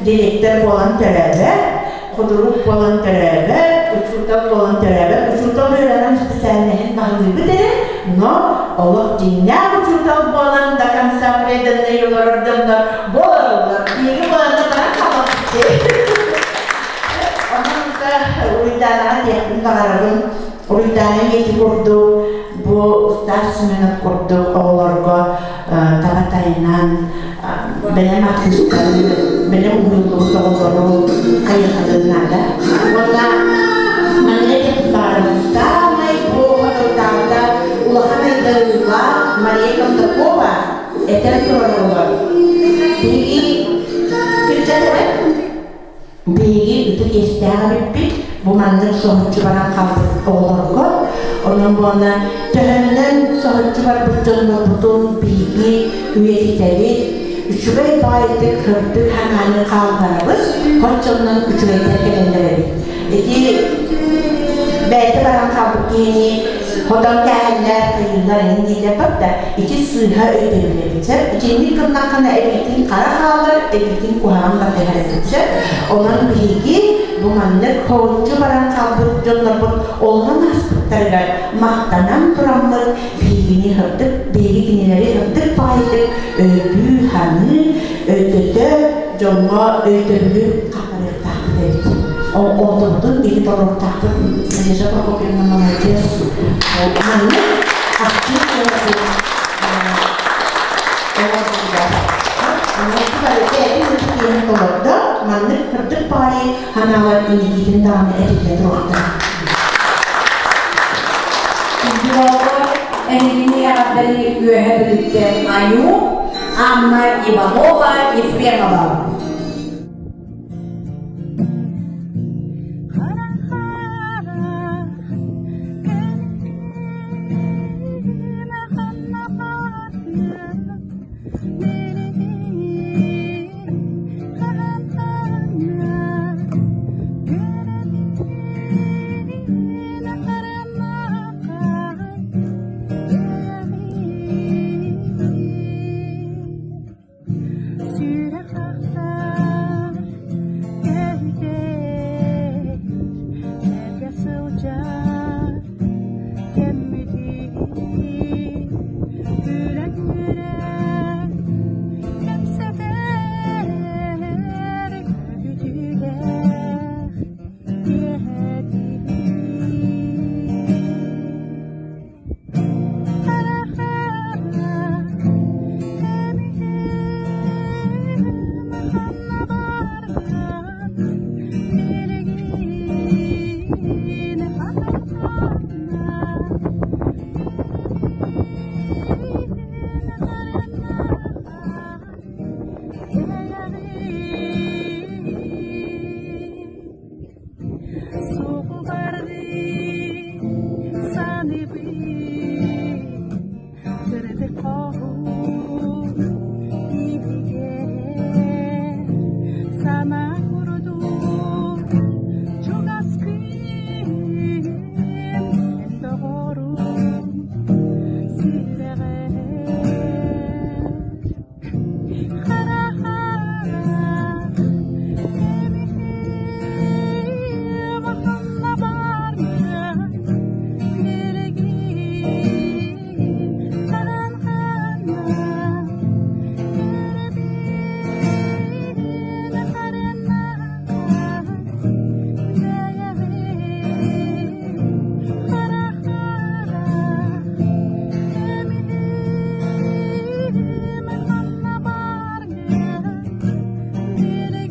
директор буолан төрөөбөт, худурук буолан төрөөбөт, учуутал буолан төрөөбөт. Учуутал үөрэҕин специальноһын баһылыыбыт эрэ, но олох дьиҥнээх учуутал буолан до конца преданный олорор дьоннор буолаллар. Биһиги буоланна баран хаалбыппыт. Онон да Уруйдаанаҕа диэхпин баҕарабын. Уруйдаана ийэти курдук бу Стас Семенов курдук оҕолорго таба тайанан бэлэм артыыстары, бэлэм уһуйуллубут оҕолору хайыхатын наада. Уонна манна этиэхпин баҕарабын, саамай бу хотурдааҕыта улахан айдарыылаах Мария Кондакова этэн турар оҕолор. Биһиги кырдьа Биһиги ытык иэстээх эбиппит, бу маннык соһуччу баран хаалбыт оҕолорго. Онон буолна төһөннөн соһуччу барбыт дьоннорбутун биһиги үйэтитэбит, үчүгэй баайдык сырдык санааны хаалларабыт, хорчоннон үчүгэйдэр кэлэллэр эбит. Ити бэйэтэ баран хаалбыт киһини хотон кээһэллэр, кыйыыллар эҥин дииллэр да ити сыыһа өйдөбүл эбит сөп. Итинник гыннаххына эбиитин хара хаалар, эбиитин куһаҕан батыһар эбит сөп. Онон биһиги бу маннык хоһуччу баран хаалбыт дьоннорбут олорон ааспыттарыгар махтанан тураммыт биһигини сырдык, биһиги кинилэри сырдык баҕайытык өйдүү-саныы, өйдөтө дьоҥҥо өйдөбүлү хаалларыахтаахпыт эбит. Онтубутун биһиги толоруохтаахпыт. Надежда Прокопьевна молодец. Маннык актив толордо, маннык кырдык баайы ханаалар инникитин даҕаны этиллэ туруохтара. Эһигини эҕэрдэли үөһэ Бүлүүттэн Аю, Анна Иванова Ефремова. Санаа курдук чугас кыым доҕорум сүрэҕэ хара-хара кэбиһиим ханна барда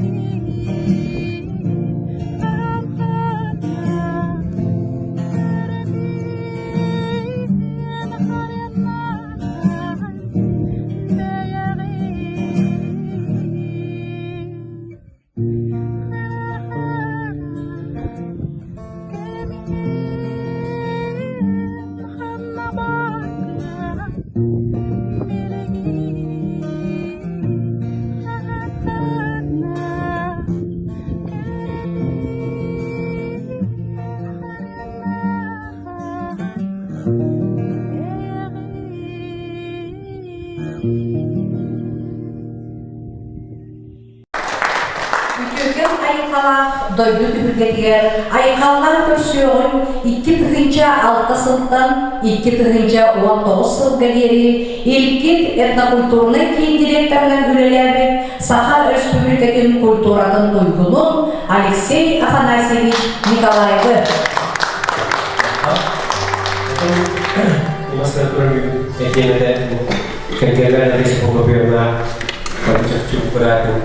билигин хаан ханна Үтүөкэн айылҕалаах дойду түһүлгэтигэр айхаллаан көрсүөҕүн 2006 сылтан 2019 сылга диэри Илкит этнокультурнай киин директорынан үлэлээбит Саха Өрөспүүбүлүкэтин культуратын туйгунун Алексей Афанасьевич Николаевы. Кэргэнэ Республикабына чахчы быраатын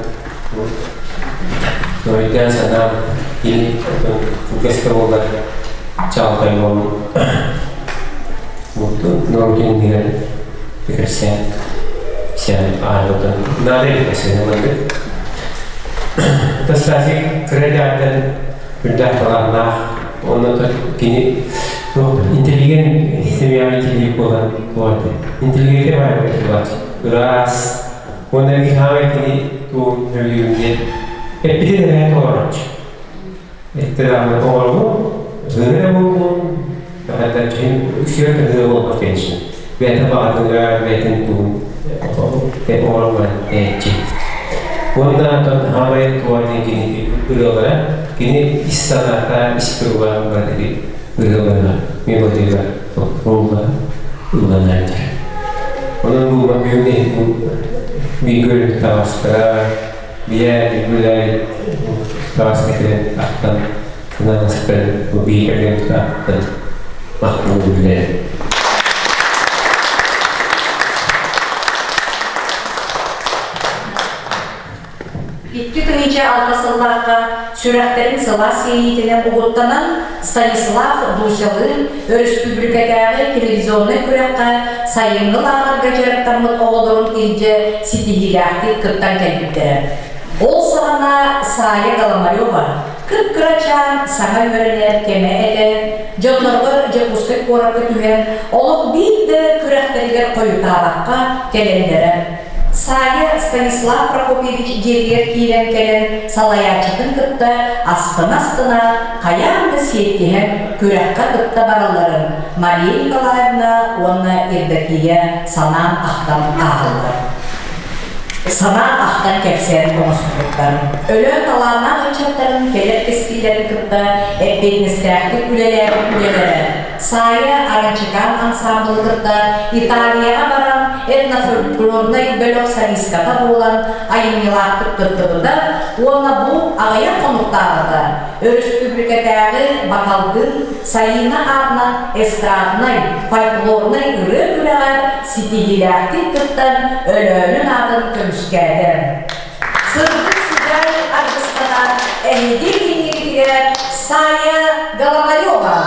өйдөөн санаан кини үгэскэ буолар чаалтай буолун норуотун иннигэр кэпсээн сээн аайбытын наада эбит Тастасик кыра дьааттан үрдээх талааннаах онно кини интеллигент семьяҕа интеллигент буолан интеллигенте баар ыраас уонна хаамай кини туун өлүүм диэн эппитин эбээт оҥорооччу эттэ оҥорбу ыҥыра буоллун киһин үксүгэр тыһыа буолбат конечно бэйэтэ баҕатыгар бэйэтин туун оҥорон баран тэйиччи уонна оттон хаамай туа диэн кини ырыалара кини ис санаата ис туруга барытыгы ырыаларга мелодияга ылла ылланааччы. Онон бу бүгүн биир таҕыстара, бийэ билэр таҕас кэтирэн ахтан санаан сытан бу биир ахтан махтал билэр. 2006 сыллаахха сүрэхтэрин сылаас иэйиитинэн угуттанан Станислав Дусялыын өрөспүүбүлүкэтээҕи телевизионнай күрэххэ сайыҥҥы лааҕырга дьарыктаммыт оҕолорун илдьэ ситиһиилээхтик кыттан кэлбиттэрэ. Ол саҕана Сая Голомарева кып-кырачаан саҥа үөрэнэр кэмэ этэ, дьоннорго Дьокуускай куоракка түһэн олох биир да күрэхтэригэр хойутаабакка кэлэллэрэ. Сая Станислав Прокопьевич дьиэтигэр киирэн кэлэн салайааччытын кытта астына-астына хайаан да сиэттиһэн күрэххэ кытта баралларын Мария Николаевна уонна Евдокия санаан ахтан ааһаллар. Санаан ахтан кэпсээн оҥостубуттар. Өлөөн талааннаах ыччаттарын кэлэр кэскиллэрин кытта эппиэтинэстээхтик үлэлээбит үлэлэрэ Саайа Аранчикан ансаамбылы кытта Италияҕа баран этнофольклорнай бөлөх солистката буолан айымньылаахтык кыттыбыта уонна бу аҕыйах хонуктааҕыта өрөспүүбүлүкэтээҕи Бакалдын Сайыына аатынан эстраднай, фольклорнай ырыа күрэҕэр ситиһиилээхтик кыттан Өлөөнүн аатын көмүскээтэ. Сырдык сыдьаай аргыстанар эһиги иннигитигэр Сая Голомарева.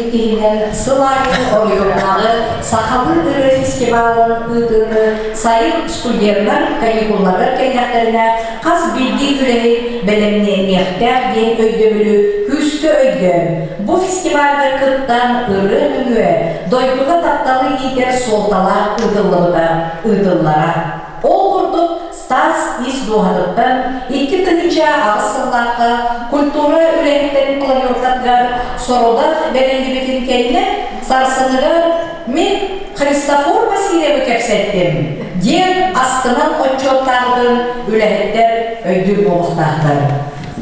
Иккиһинэн, сыл аайы оройуоннааҕы сахалыы ырыа фестивалын ыытыыны сайын студеннар каникулларыгар кэллэхтэринэ хас биирдии үлэһит бэлэмнэниэхтээх диэн өйдөбүлү күүскэ өйдөөн, бу фестивальга кыттан ырыа нөҥүө дойдуга тапталы иитэр суолталаах ыытыллыбыта ыытыллара. Ол курдук Стас ис дууһатыттан 2008 сыллаахха культура үлэһиттэрин планеркатыгар сорудах бэриллибитин кэннэ сарсыныгар мин Христофор Васильевы кэпсэттим диэн астынан отчуоттаабытын үлэһиттэр өйдүүр буолуохтаахтар.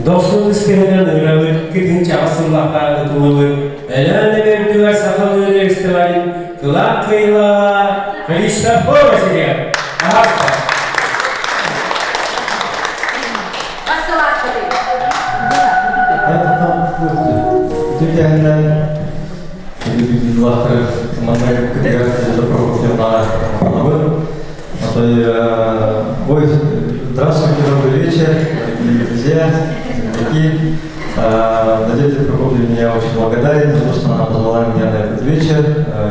Дохсун ыстыһынан ыҥырабыт 2008 сыллаахха ытыллыбыт Өлөөн Эбэрдүгэр сахалыы фестивалын кылаан кыайыылааҕа Христофор Васильев. Аһаста. Түгэннэн Ой, здравствуйте, добрый вечер, дорогие друзья, земляки. Надежда Прокопьевна меня очень благодарен за то, что она позвала меня на этот вечер,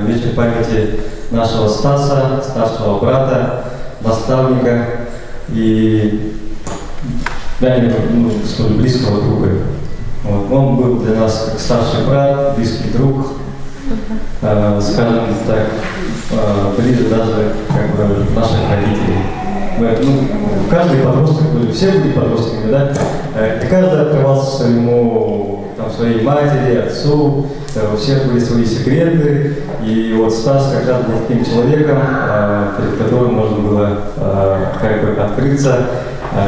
вечер памяти нашего Стаса, старшего брата, наставника и да, ну, скажу, близкого друга. Вот. Он был для нас как старший брат, близкий друг, скажем так, ближе даже как бы наших родителей. Мы, ну, каждый подросток были, все были подростками, да? И каждый открывался своему, там, своей матери, отцу, у всех были свои секреты. И вот Стас как раз был таким человеком, перед которым можно было как бы открыться,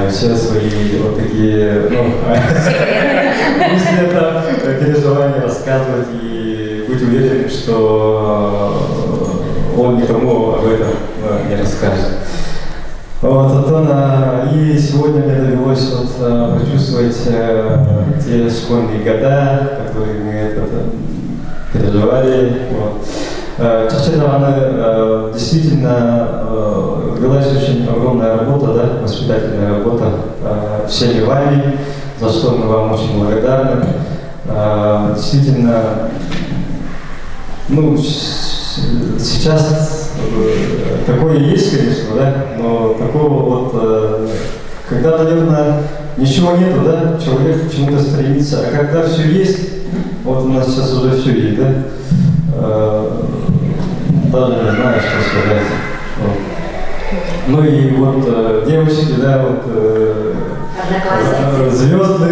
все свои вот такие, ну, мысли, там, переживания рассказывать и быть уверенным, что он никому об этом не расскажет. Вот, Антон, и сегодня мне довелось вот прочувствовать те школьные года, которые мы этот, переживали. Вот. Чахчы даҕаны действительно велась очень огромная работа, да, воспитательная работа всеми вами, за что мы вам очень благодарны. Действительно, ну, сейчас такое есть, конечно, да, но такого вот, когда, наверное, ничего нету, да, человек к чему-то стремится, а когда все есть, вот у нас сейчас уже все есть, да, даже не знаю, что сказать. Вот. Ну и вот девочки, да, вот звезды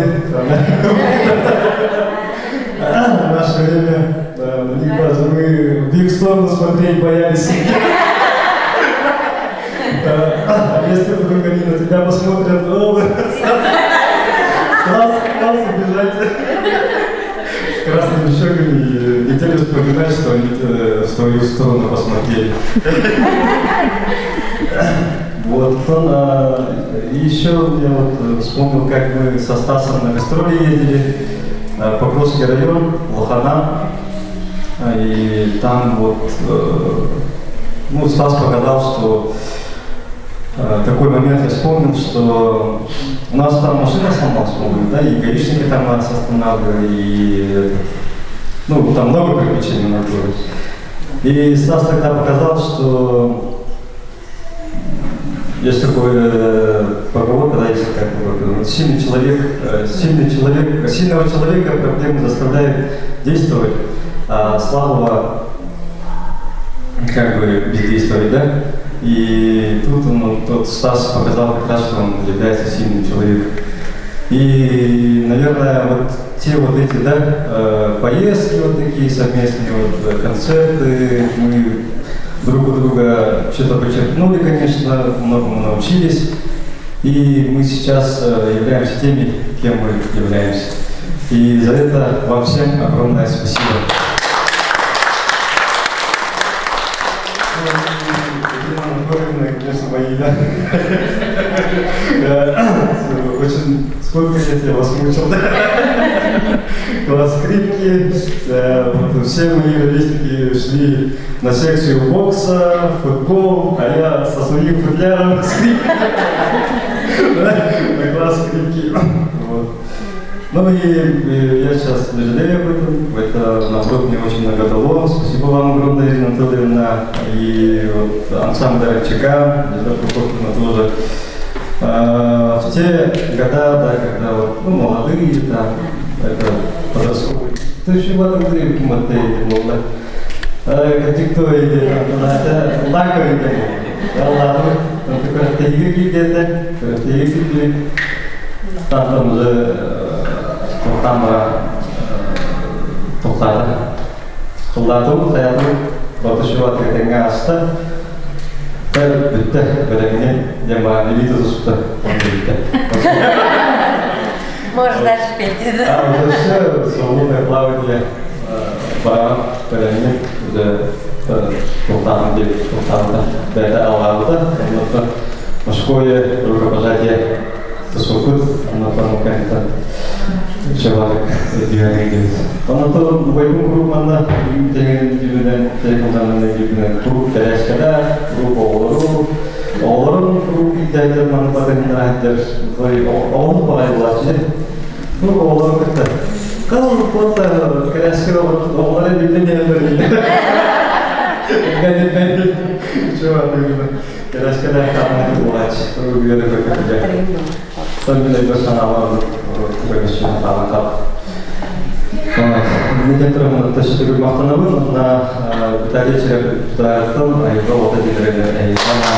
в наше время, да, на них даже мы в их сторону смотреть боялись. А если вдруг они на тебя посмотрят, то класс, класс убежать с красными щеками и неделю вспоминать, что они в твою сторону посмотрели. Вот, он, еще я вот вспомнил, как мы со Стасом на гастроли ездили, Покровский район, Лохана, и там вот, ну, Стас показал, что такой момент я вспомнил, что у нас там машина сломалась, по-моему, да, и гаишники там нас останавливали, и ну, там много приключений у нас было. И Стас тогда показал, что есть такой поговорка, да, есть как бы, сильный человек, сильного человека проблемы заставляют действовать, а слабого как бы бездействовать, да? И тут он, тот Стас показал как раз, что он является сильным человеком. И, наверное, вот те вот эти, да, поездки вот такие совместные, вот, концерты, мы друг у друга что-то почерпнули, конечно, многому научились. И мы сейчас являемся теми, кем мы являемся. И за это вам всем огромное спасибо. Ну, и Елена Анатольевна, конечно, мои, да. Очень сколько лет я вас мучил, да? Класс скрипки. Вот, все мои ровесники шли на секцию бокса, футбол, а я со своим футляром скрипки. На класс скрипки. Вот. Ну и я сейчас не жалею об этом, это, наоборот, мне очень много дало. Спасибо вам огромное, Ирина Анатольевна, и вот ансамбль РЧК, Надежда Прокопьевна тоже. В те года, да, когда вот, ну, молодые, там, это подростковые, то еще в этом ты, Кырдьык это лаковый Аллаху, там такой там уже тоқтамыра тоқтады. Туллату, таяту, батышыва тегетенге аста. Бітті, бөлегіне жама левита тұсыпты. Можешь дальше петь. А уже все, свободное плавание, баран, бөлегіне уже тоқтамын деп тоқтамды. Бәді алғабыда, онда мужское рукопожатие тусукут, онда кәнті чабарык дүйәнең Онда бойбун группанда деген дибинен телефондан дибинен круг кәләшкәдә, круг оғлору, оғлорун круг идәдер маны бадыгында той оғлы багай булачы. Круг оғлору кытты. Кал просто кәләшкә оғлору билден дигән Гәнетмәй. Чуа кәләшкәдә таман булач. Круг йөрү көтә. Сон биле бер саналар көмөчү таман Неден тұрмын төшітігіл мақтанабын, онна Виталий Черепов айға ота дедірген әйгана.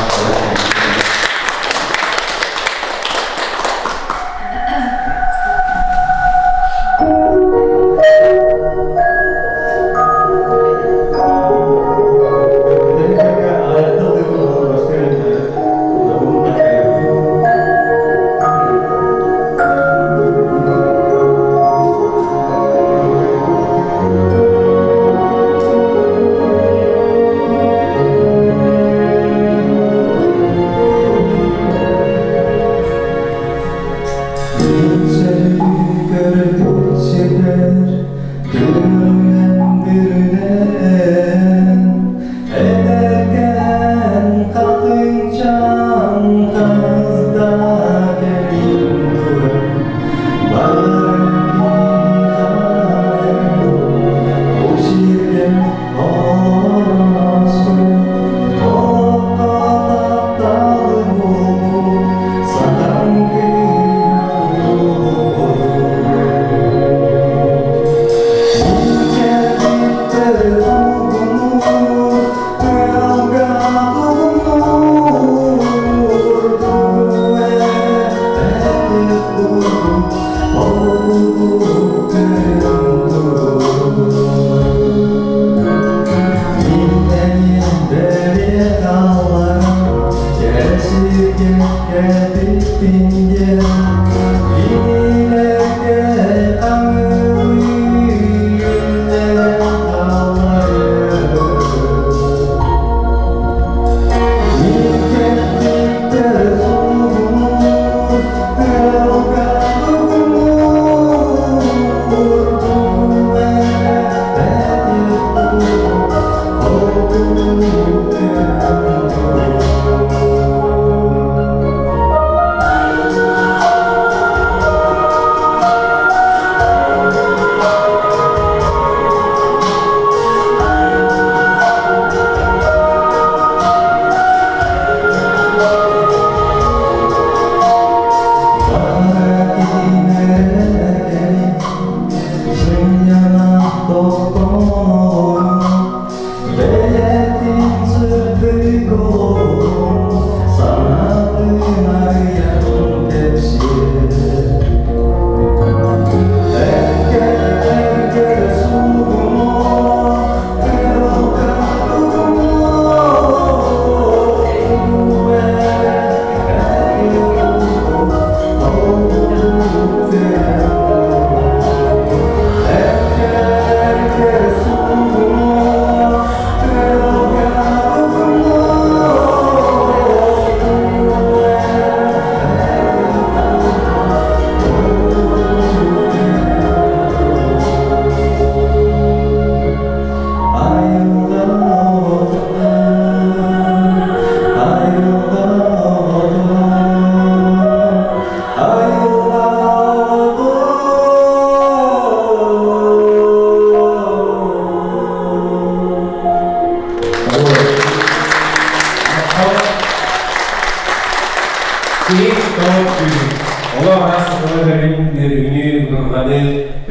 Киһи тоҕо күүһүн, олох араас сахалар көрүн, үөрүүнү, удурҕаны,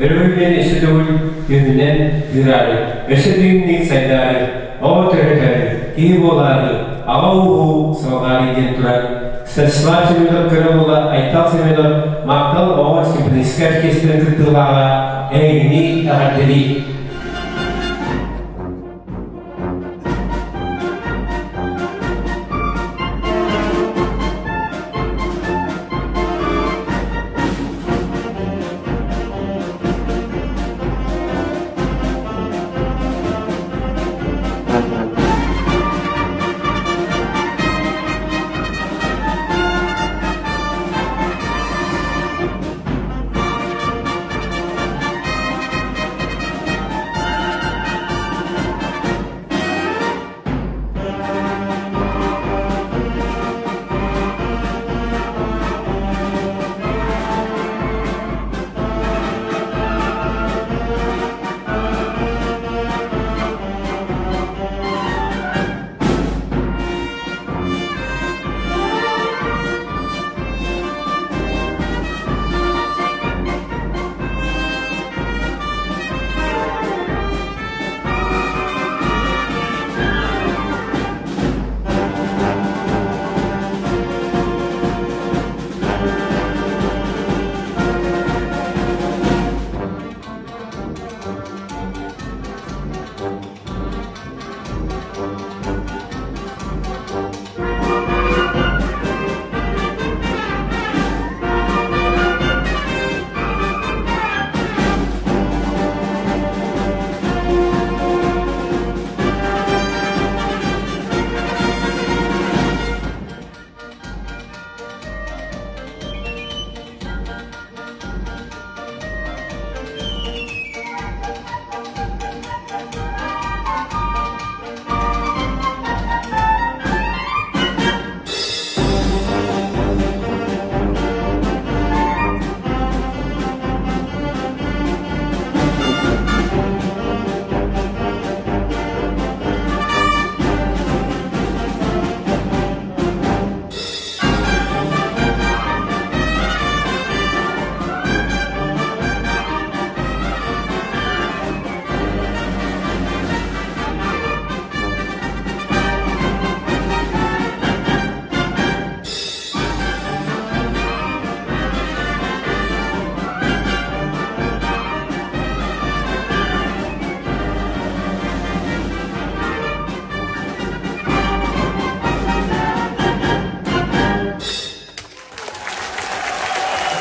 өрөбүлүнэн өссө төгүл түһүнэн тыыраары, өссө түүннүк сайдаары, оҕо төрөтөөрү, киһи буолаары, аҕа ууһу салҕаары диэн туран, Станислав Семенов кыра уола Айтал Семенов Махтал оҕо симфоническай оркестрын кыттыылааҕа эһигини эҕэрдэлиир.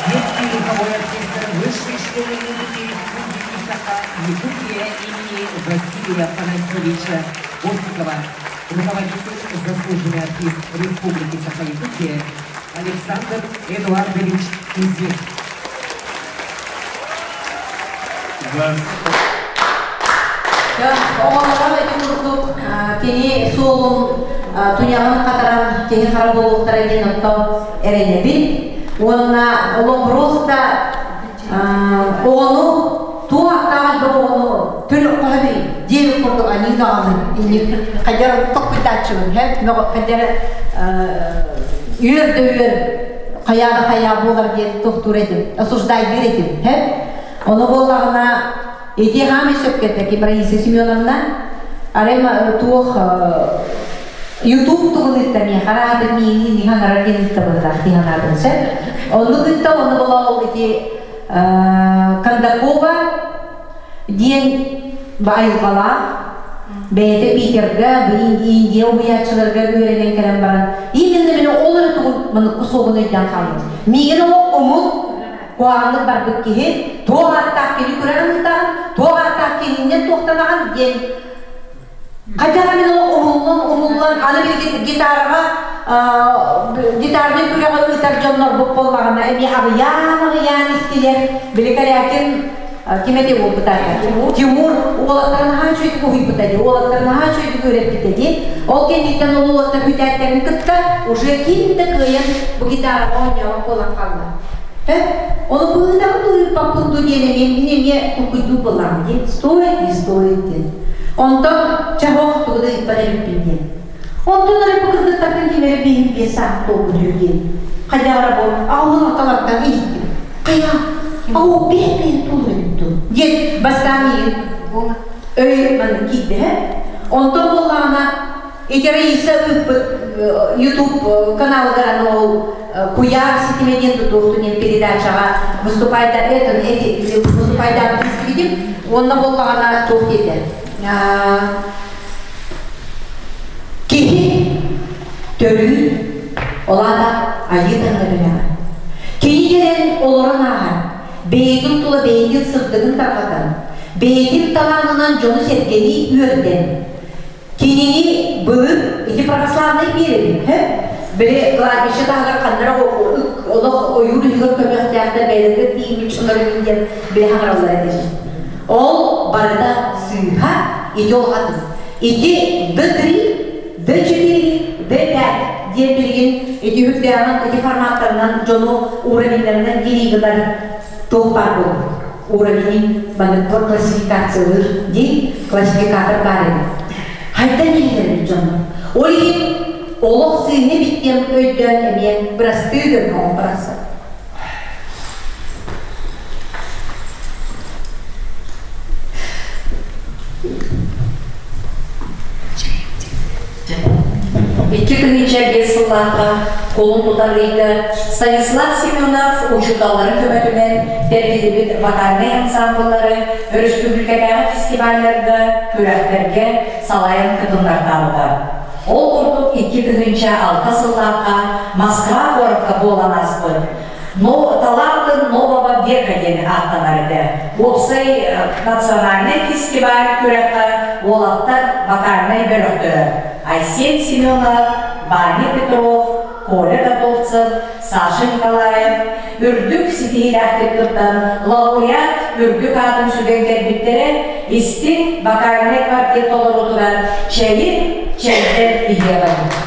Детский духовой оркестр Высшей школы музыки Республики Саха Якутия имени Василия Афанасьевича Осипова. Руководитель, заслуженный артист Республики Саха-Якутия Александр Эдуардович Кузин. Оҕолоро ити курдук кини суолун туйаҕын хатаран киһи хара буолуохтара диэн оттон эрэнэбин. Уонна олох просто оҕону туох аттаах элбэх оҕону төрүөххөһөбүй диэбит курдук аньыы даҕаны инник хайдара токкуйдааччыбын хайдара үөр да үөр хайаа да хайаа буолар диэн тохтуур этим осуждайдыыр этим Ону буоллаҕына ити хаамай сөпкө этэ Раиса Семеновна арай туох Ютуб тугун ыытта миэхэ араатыр миигин миэхэ аҥарар диэн ыытта быһыылаах дии санаатым сөп. Оннук ыытта ону була ол ити Кондакова диэн айылҕалаах бэйэтэ Питерга Индия уһуйааччыларга үөрэнэн кэлэн баран именно мин ол эрэ тугун маннык кусуогун өйдөөн хаалбыт. Миигин олох умут куһаҕаннык барбыт киһи туох ааттаах кини күрэҕин ыытаҕын, туох ааттаах киһиннэн туохтанаҕын диэн хотя мин ол умуллан умуллан аны билигин гитараҕа гитарнай күрэҕи ыытар дьоннорбут буоллаҕына эмиэ аҕыйаан аҕыйаан истилэр били Корякин ким эти уолбута Тимур уолаттарын наһаа үчүгэйдик уһуйбута дии уолаттарын наһаа үчүгэйдик үөрэппитэ дии ол кэнниттэн ол уолаттар бүтээттэрин кытта уже ким да кыайан бу гитараҕа оонньообот буолан хаалла Э, ону быыһытаҕын дуһуйбаппын дуу диэн эмиэ мин эмиэ толкуйдуу буоллаҕым дии. Стоит, не стоит диэн. Онтон чаһох тугу да ыйыппат эбиппин диэн. Онтон эрэ бу кыргыттартан ким эрэ биэһин биэс сааһын туолбут үһү диэн. Хайдах эрэ бу аҕыһын ортолоруттан иһиттим. Хайа, оо, биэһ биэһин туолар эбит дуу диэн бастаан миигин өй маннык киирдэ. Онтон буоллаҕына ити Раиса ыыппыт YouTube каналыгар аны ол куйаар ситимэ диэн тутуохтун диэн передачаҕа выступайда это эти выступайдаабытын истибитим уонна буоллаҕына туох диэтэ Киһи төрүүр, ол аата айыы таҥара бэлэҕэ. Кини кэлэн олорон ааһар, бэйэтин тула бэйэтин сырдыгын тарҕатан, бэйэтин талаанынан дьону-сэргэни үөрдэн, кинини былыр ити православнай биэрэбин, һэ? Били кладбище таһыгар ханна эрэ олох ойуур иһигэр көмүөхтээхтэр бэйэлэригэр тиийбит дьоннор диэн били хаҥараллар этэ. Ол барыта сыыһа, ити ол атын. Ити Д3, Д4, Д5 диэн билигин ити үрдээҕин ити форматтарынан дьону уровеннарынан делигылар туох баар буолбут. Уровени маннык классификациялыыр дии классификатор баар эбит. Хайдан иһэллэр дьону. Ол иһин олох сыыһа эбит диэн өйдөөн эмиэ бырастыы гына барахсан. 2005 сыллаахха кулун тутар ыйга Станислав Семенов учууталларын көмөтүнэн тэриллибит вокальнай ансамбллары өрөспүүбүлүкэтээҕи фестивалларга, күрэхтэргэ салайан кытыннартаабыта. Ол курдук 2006 сыллаахха Москва куоракка буолан ааспыт Но таланты нового века диэн ааттанар этэ. Уопсай национальнай фестиваль күрэххэ уолаттар вокальнай бөлөхтөрө Айсен Семенов, Ваня Петров, Коля Готовцев, Саша Николаев үрдүк ситиһиилээхтик кыттан лауреат үрдүк аатын сүгэн кэлбиттэрэ истиҥ вокальнай квартет толоруутугар чэйин чэйдэр иһиэҕиҥ.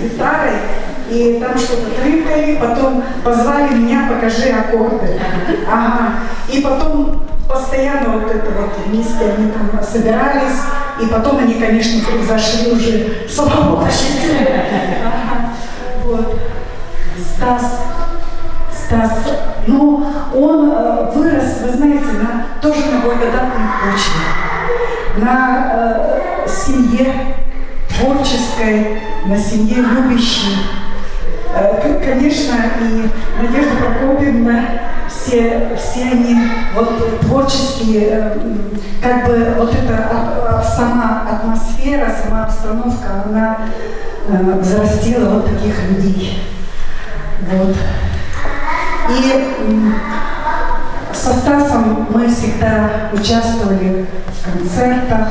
гитарой, и там что-то трынкали, потом позвали меня, покажи аккорды. Ага. И потом постоянно вот это вот вместе они там собирались, и потом они, конечно, превзошли уже самого учителя. Ага. Вот. Стас, Стас, ну, он вырос, вы знаете, на, тоже на благодатной почве, на семье творческой, на семье любящей. Конечно, и Надежда Прокопьевна, все они вот творческие, как бы вот эта сама атмосфера, сама обстановка, она взрастила вот таких людей. Вот. И со Стасом мы всегда участвовали в концертах.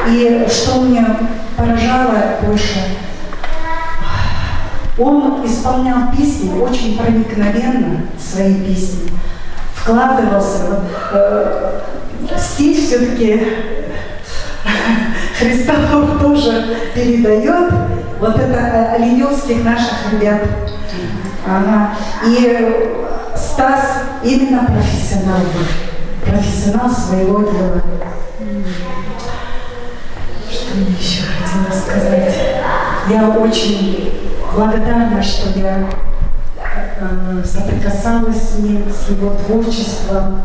И что меня поражало больше, он исполнял песни очень проникновенно, свои песни, вкладывался. Вот, стиль все-таки Христофор тоже передает. Вот это оленевских наших ребят. Ага. И Стас именно профессионал был, профессионал своего дела. Что мне еще хотела сказать? Я очень благодарна, что я соприкасалась с ним, с его творчеством.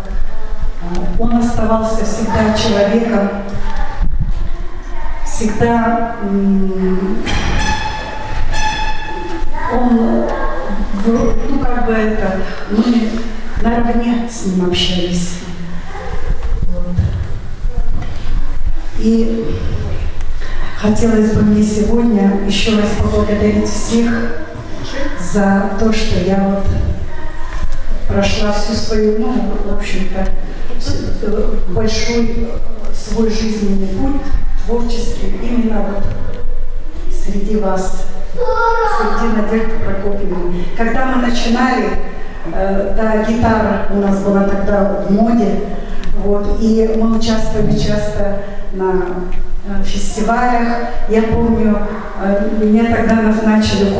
Он оставался всегда человеком, всегда он, ну как бы это, мы наравне с ним общались. Вот. И хотелось бы мне сегодня еще раз поблагодарить всех за то, что я вот прошла всю свою, ну, в общем-то, большой свой жизненный путь творческий именно вот среди вас, среди Надежды Прокопьевны. Когда мы начинали, да, гитара у нас была тогда в моде, вот, и мы участвовали часто на фестивалях. Я помню, меня тогда назначили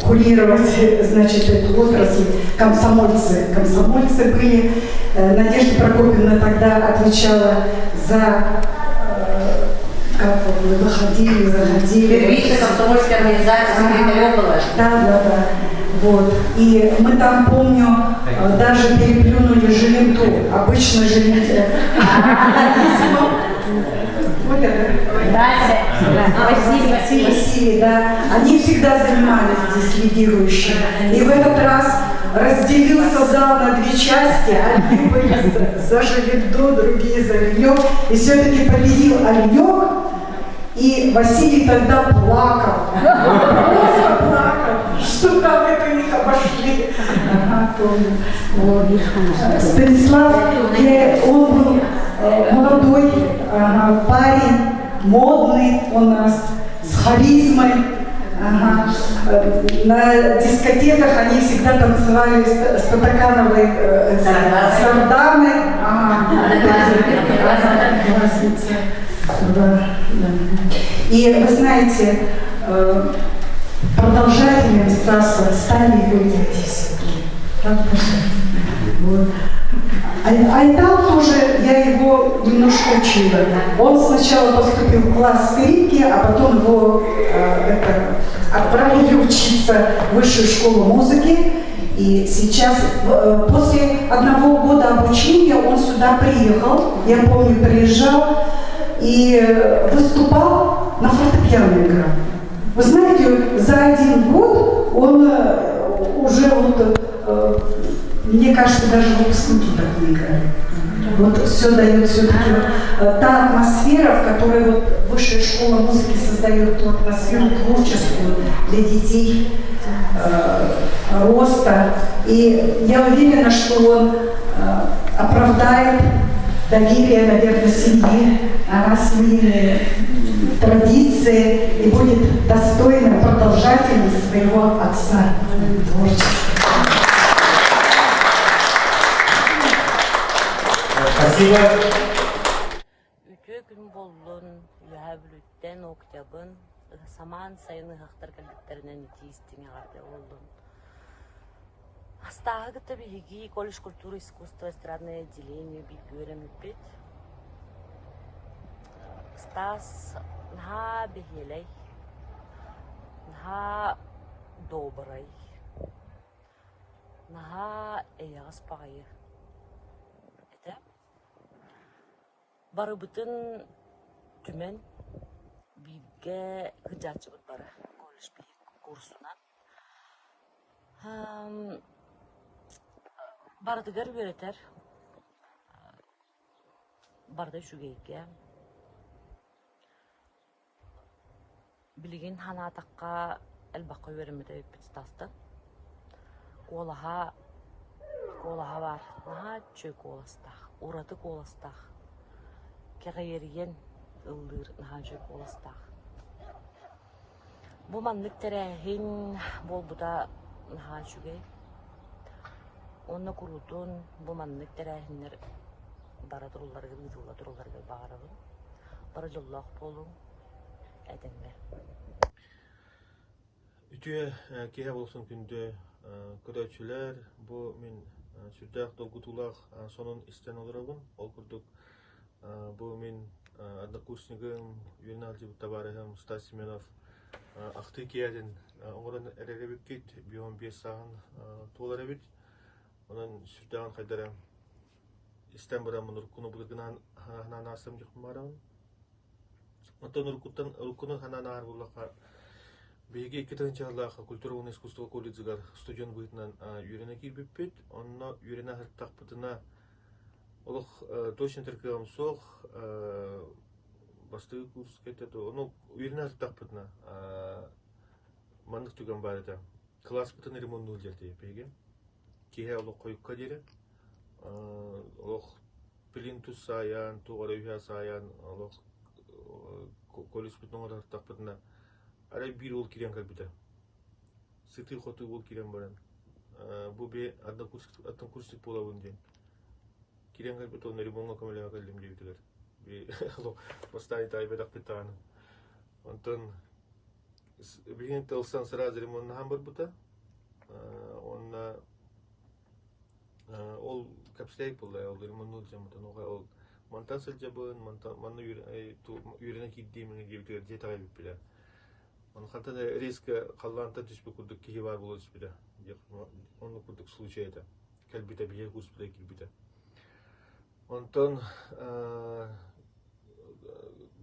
курировать, значит, эту отрасль. Комсомольцы. Комсомольцы были. Надежда Прокопьевна тогда отвечала за как вот мы выходили, заходили. Первичная комсомольская организация, секретарем была. Да. Вот. И мы там, помню, даже переплюнули Желенту. Обычно Желенту. Оля, да? Василий. Василий. Василий, да. Они всегда занимались здесь лидирующими. И в этот раз разделился зал на две части. Одни были за Желенду, другие за Оленек. И все-таки победил Оленек. И Василий тогда плакал. Просто плакал, что как это их обошли. Ага, помню. Вот. Станислав, он был молодой, ага, парень, модный у нас, с харизмой. Ага. На дискотеках они всегда танцевали с Татакановой сарданой. Ага. Да, да. И вы знаете, продолжателем Стаса стали его дети все-таки. Правда же? Вот. Айтал тоже, я его немножко учила. Он сначала поступил в класс скрипки, а потом его отправили учиться в высшую школу музыки. И сейчас, после одного года обучения, он сюда приехал, я помню, приезжал и выступал на фортепиано играл. Вы знаете, за один год он уже, вот, мне кажется, даже выпускники так не играли. Вот все дает все-таки та атмосфера, в которой вот высшая школа музыки создает ту атмосферу творческую для детей, роста. И я уверена, что он оправдает доверие, наверное, семьи, семейные традиции и будет достойным продолжателем своего отца творчества. Спасибо. Үтүө күн буоллун, Үөһээ Бүлүүттэн Октябын. Самаан сайын ыһыахтар кэлбиттэринэн итии истиҥ эҕэрдэ буоллун. Астааһы кытта биһиги колледж культуры искусства эстрадное отделение бииргэ үөрэммиппит. Стас наһаа бэһиэлэй, наһаа добрай, наһаа эйэҕэс баҕайы этэ. Барыбытын түмэн бииргэ сылдьааччыбыт бары колледж биир курсунан. Барытыгар үөрэтэр, барыта үчүгэйгэ. Билигин санаатахха, элбэххэ үөрэммит эбиппит Стастан. Куолаһа, куолаһа баар, наһаа үчүгэй куоластаах, ураты куоластаах, кэҕиэрийэн ыллыыр наһаа үчүгэй куоластаах. Бу маннык тэрээһин буолбута наһаа үчүгэй. Уонна куруутун бу маннык тэрээһиннэр бара турулларыгар, ыытылла турулларыгар баҕарабын. Бары дьоллоох буолуҥ, этэҥҥэ. Үтүө киһи буолsun күндү көрөөччүлэр, бу мин сүрдээх долгутуулаах сонун истэн олоробун. Ол курдук бу мин однокурснигым, үөрэнэ сылдьыбыт табаарыһым Стас Семенов ахтыы киэһэтин оҥорон эрэр эбиккит, 55 сааһын туолар эбит. Онон сүрдээҕин хайдара истэн бараммын уруккуну былыргынан ханаан аастым диэхпин баарабын. Оттон уруккуттан уруккуну ханаан аар буоллахха биһиги 2 тыһыынчалаах культура уонна искусство колледжыгар студент быһыытынан үөрэнэ киирбиппит. Онно үөрэнэ сырыттахпытына олох точно этэр кыаҕым суох бастакы курска этэ ону үөрэнэ сырыттахпытына маннык түгэн баар этэ. Кылааспытын ремоннуур диэтэ биһиги. Киһи олох хойукка диэри олох плинтус саайан, туох эрэ үһэ саайан олох колледжпытын оҥорортохпутуна арай биир уол киирэн кэлбитэ. Сытыы-хотуу уол киирэн баран бу би однокурсник буолабын диэн киирэн кэлбит уонна ремоҥҥа көмөлөһө кэллим диэбитигэр бастаан таайбатахпыт даҕаны. Онтон Билигин ылсан сразу ремоннаһан барбыта. Уонна ол кэпсээк буолла, ол ремоннуур дьоммутун ол мантан сылдьабын, мантан манна үөрэнэ киирдиим диэбитигэр дьиэ таҕайбыппыта. Ону хантан эрэ резко халлаантан түспүт курдук киһи баар буола түспүтэ. Оннук курдук случай этэ. Кэлбитэ, биһиги курспута киирбитэ. Онтон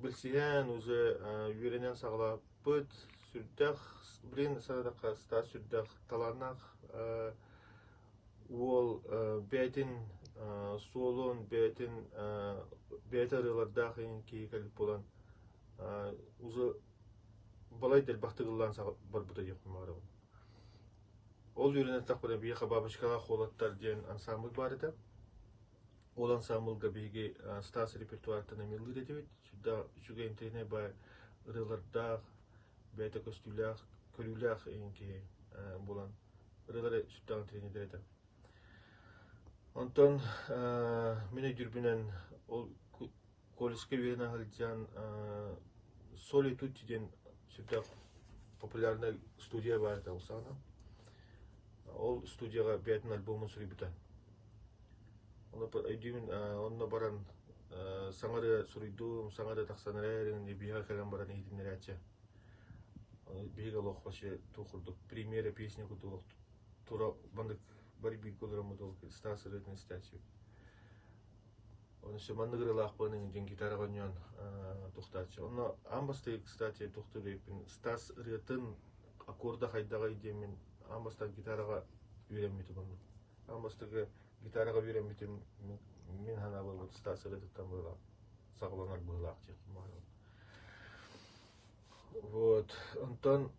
билсиһэн уже үөрэнэн саҕалаабыппыт. Сүрдээх, блин, санаатахха Стас сүрдээх талааннаах уол бэйэтин суолун, бэйэтин бэйэтэ ырыалардаах иһин киһи кэлбит буолан уже балай да элбэхтик ыллаан барбыта диэхпин баҕарабын. Ол үөрэнэн тахпына биһиэхэ Бабочкалаах уолаттар диэн ансаамбыл баар этэ. Ол ансаамбылга биһиги Стас репертуартан эмиэ ыллыыр этибит. Сүрдээх үчүгэй интэриэһинэй баай ырыалардаах, бэйэтэ көстүүлээх, көрүүлээх иһин киһи буолан ырыалары сүрдээх интэриэһинэйдэр этэ. Онтон мин өйдүүрбүнэн ол колледжка үөрэнэ сылдьан Соли Тутти диэн сүрдээх популярнай студия баар этэ ол саҕана. Ол студияҕа бэйэтин альбомун суруйбута. Онно өйдүүбүн онно баран саҥа ырыа суруйдум, саҥа ырыа тахсан эрэр, биһиэхэ кэлэн баран иһитиннэрээччи. Биһиги олох вообще туох курдук премьера песни курдук олох тура маннык бары бииргэ олороммут ол Стас ырыатын истээччибит. Оны все маннык ырыалаахпын диэн гитараҕа оонньоон тухтааччы. Онно аан бастакы, кстати, тухтуур эбиппин Стас ырыатын аккорда хайдаҕый диэммин аан бастаан гитараҕа үөрэммитим оннук. Аан бастакы гитараҕа үөрэммитим мин санаабар вот Стас ырыатыттан быһыылаах саҕаланар быһыылаах диэхпин баҕарабын. Вот онтон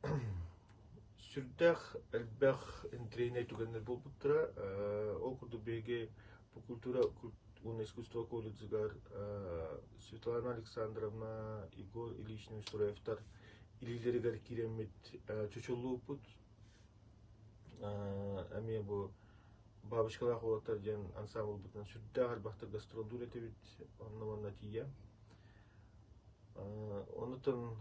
сүрдээх элбэх интэриэһинэй түгэннэр буолбуттара. Ол курдук биһиги бу культура уонна искусство колледжыгар Светлана Александровна, Егор Ильич Неустроевтар илиилэригэр киирэммит чочуллууппут. Эмиэ бу Бабочкалаах уолаттар диэн ансаамбылбытынан сүрдээх элбэхтик гастроллуур этибит онно-манна тиийэ. Онутун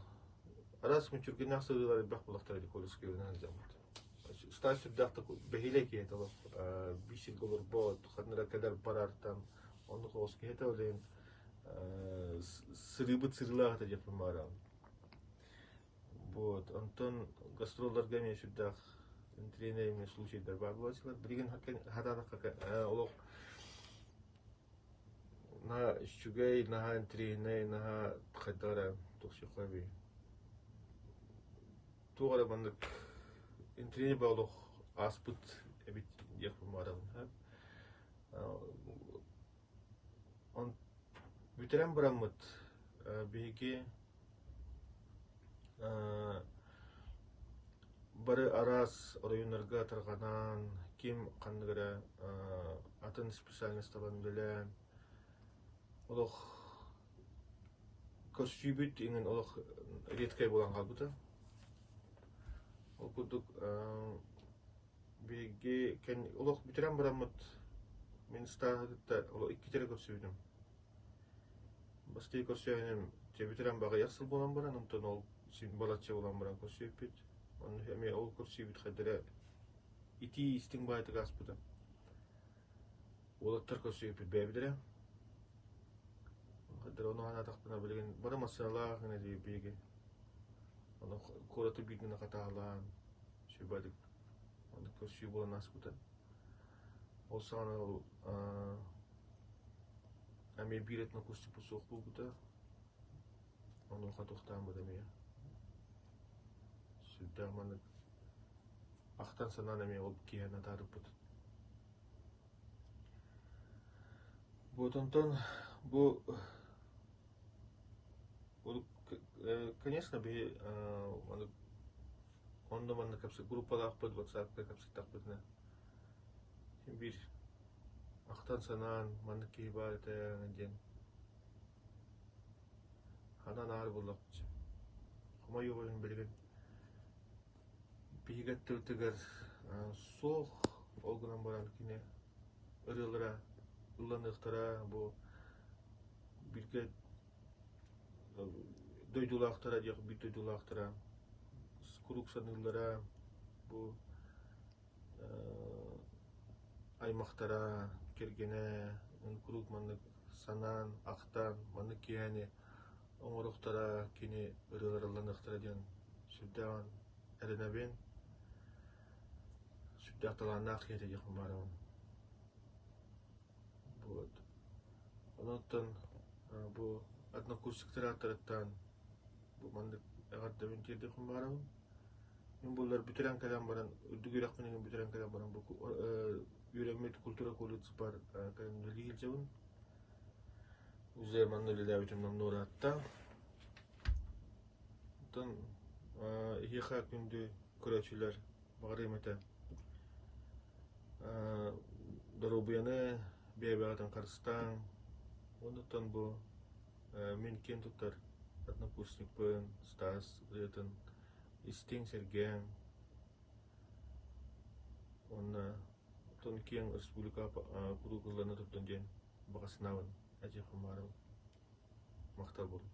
Араас мүччүргэннээх сырыылар элбэх буоллахтара дии колледжка үөрэнэ сылдьаммыт. Стаж сүрдээх да бэһиэлэй киһи этэ олох биир сиргэ олорбот, ханна эрэ кэлэр барар там оннук оҕус киһи этэ ол иһин сырыыбыт сырыылаах этэ диэхпин баҕарабын. Вот, онтон гастролларга эмиэ сүрдээх интириэһинэй эмиэ случайдар баар буолааччылар. Билигин хатаатахха олох наһаа үчүгэй, наһаа интириэһинэй, наһаа хайдах эрэ туох эбий туох эрэ маннык интириэһинэй бөҕө олох ааспыт эбит диэхпин баҕарабын. Бүтэрэн бараммыт биһиги бары араас оройуоннарга тарҕанан, ким ханнык эрэ атын специальность талан үлэлээн, олох көрсүүбүт иҥин олох редкэй буолан хаалбыта. Ол курдук биһиги олох бүтэрэн бараммыт мин ыстааһы кытта олох иккитэ эрэ көрсүбүтүм. Бастакы көрсүһүнүм бүтэрэн баҕайах сыл буолан баран, онтон ол син балачча буолан баран көрсүбүппүт. Онно эмиэ ол көрсүүбүт хайдара итии истиҥ баайтык ааспыта. Уолаттар көрсүбүппүт бэйэбит эрэ. Хайдара ону санаатахпына билигин бары массыыналаах гына биһиги. Ону куораты биир гына хатаалаан, сүбэдик онно көрсүү буолан ааспыта. Ол саҕана ол эмиэ биир этнокустиппыт суох буолбута. Онуоха туохтааммыт эмиэ сүрдээх маннык ахтан санаан эмиэ ол киэһэни атаарбыппыт. Вот онтон бу конечно биһи маннык онно манна группалаахпыт ватсапка кэпсэттэхпитинэ биир ахтан санаан маннык киһи баар этэ диэн ханан аар буллахпыт хомойуох иһин билигин биһиги өттүбүтүгэр суох ол гынан баран кини ырыалара ылланыахтара бу бииргэ дойдулаахтара диэх биир дойдулаахтара куруук саныыллара бу аймахтара кэргэнэ куруук маннык санаан ахтан маннык киэһэни оҥоруохтара кини ырыалара ылланыахтара диэн сүрдээҕин эрэнэбин сүрдээх талааннаах киһи этэ диэхпин баҕарабын Вот. Онон бу однокурсниктар ааттарыттан бу маннык эҕэрдэбин тиэрдиэхпин баҕарабын. Мин буоллар бүтэрэн кэлэн баран, үрдүк үөрэхпин иһин бүтэрэн кэлэн баран бу үөрэммит культура колледжпар кэлэн үлэлии сылдьабын. Уже манна үлэлээбитим номнуо ыраатта. Оттон эһиэхэ күндү көрөөччүлэр баҕарыам этэ доруобуйаны бэйэ-бэйэҕитин харыстааҥ. Оннуттан бу мин киэн туттар однокурсникпын Стас ырыатын истиҥ, сэргээҥ. Уонна оттон киэҥ республика куруук ыллана турдун диэн баҕа санаабын этиэхпин баҕарабын. Махтал буолун.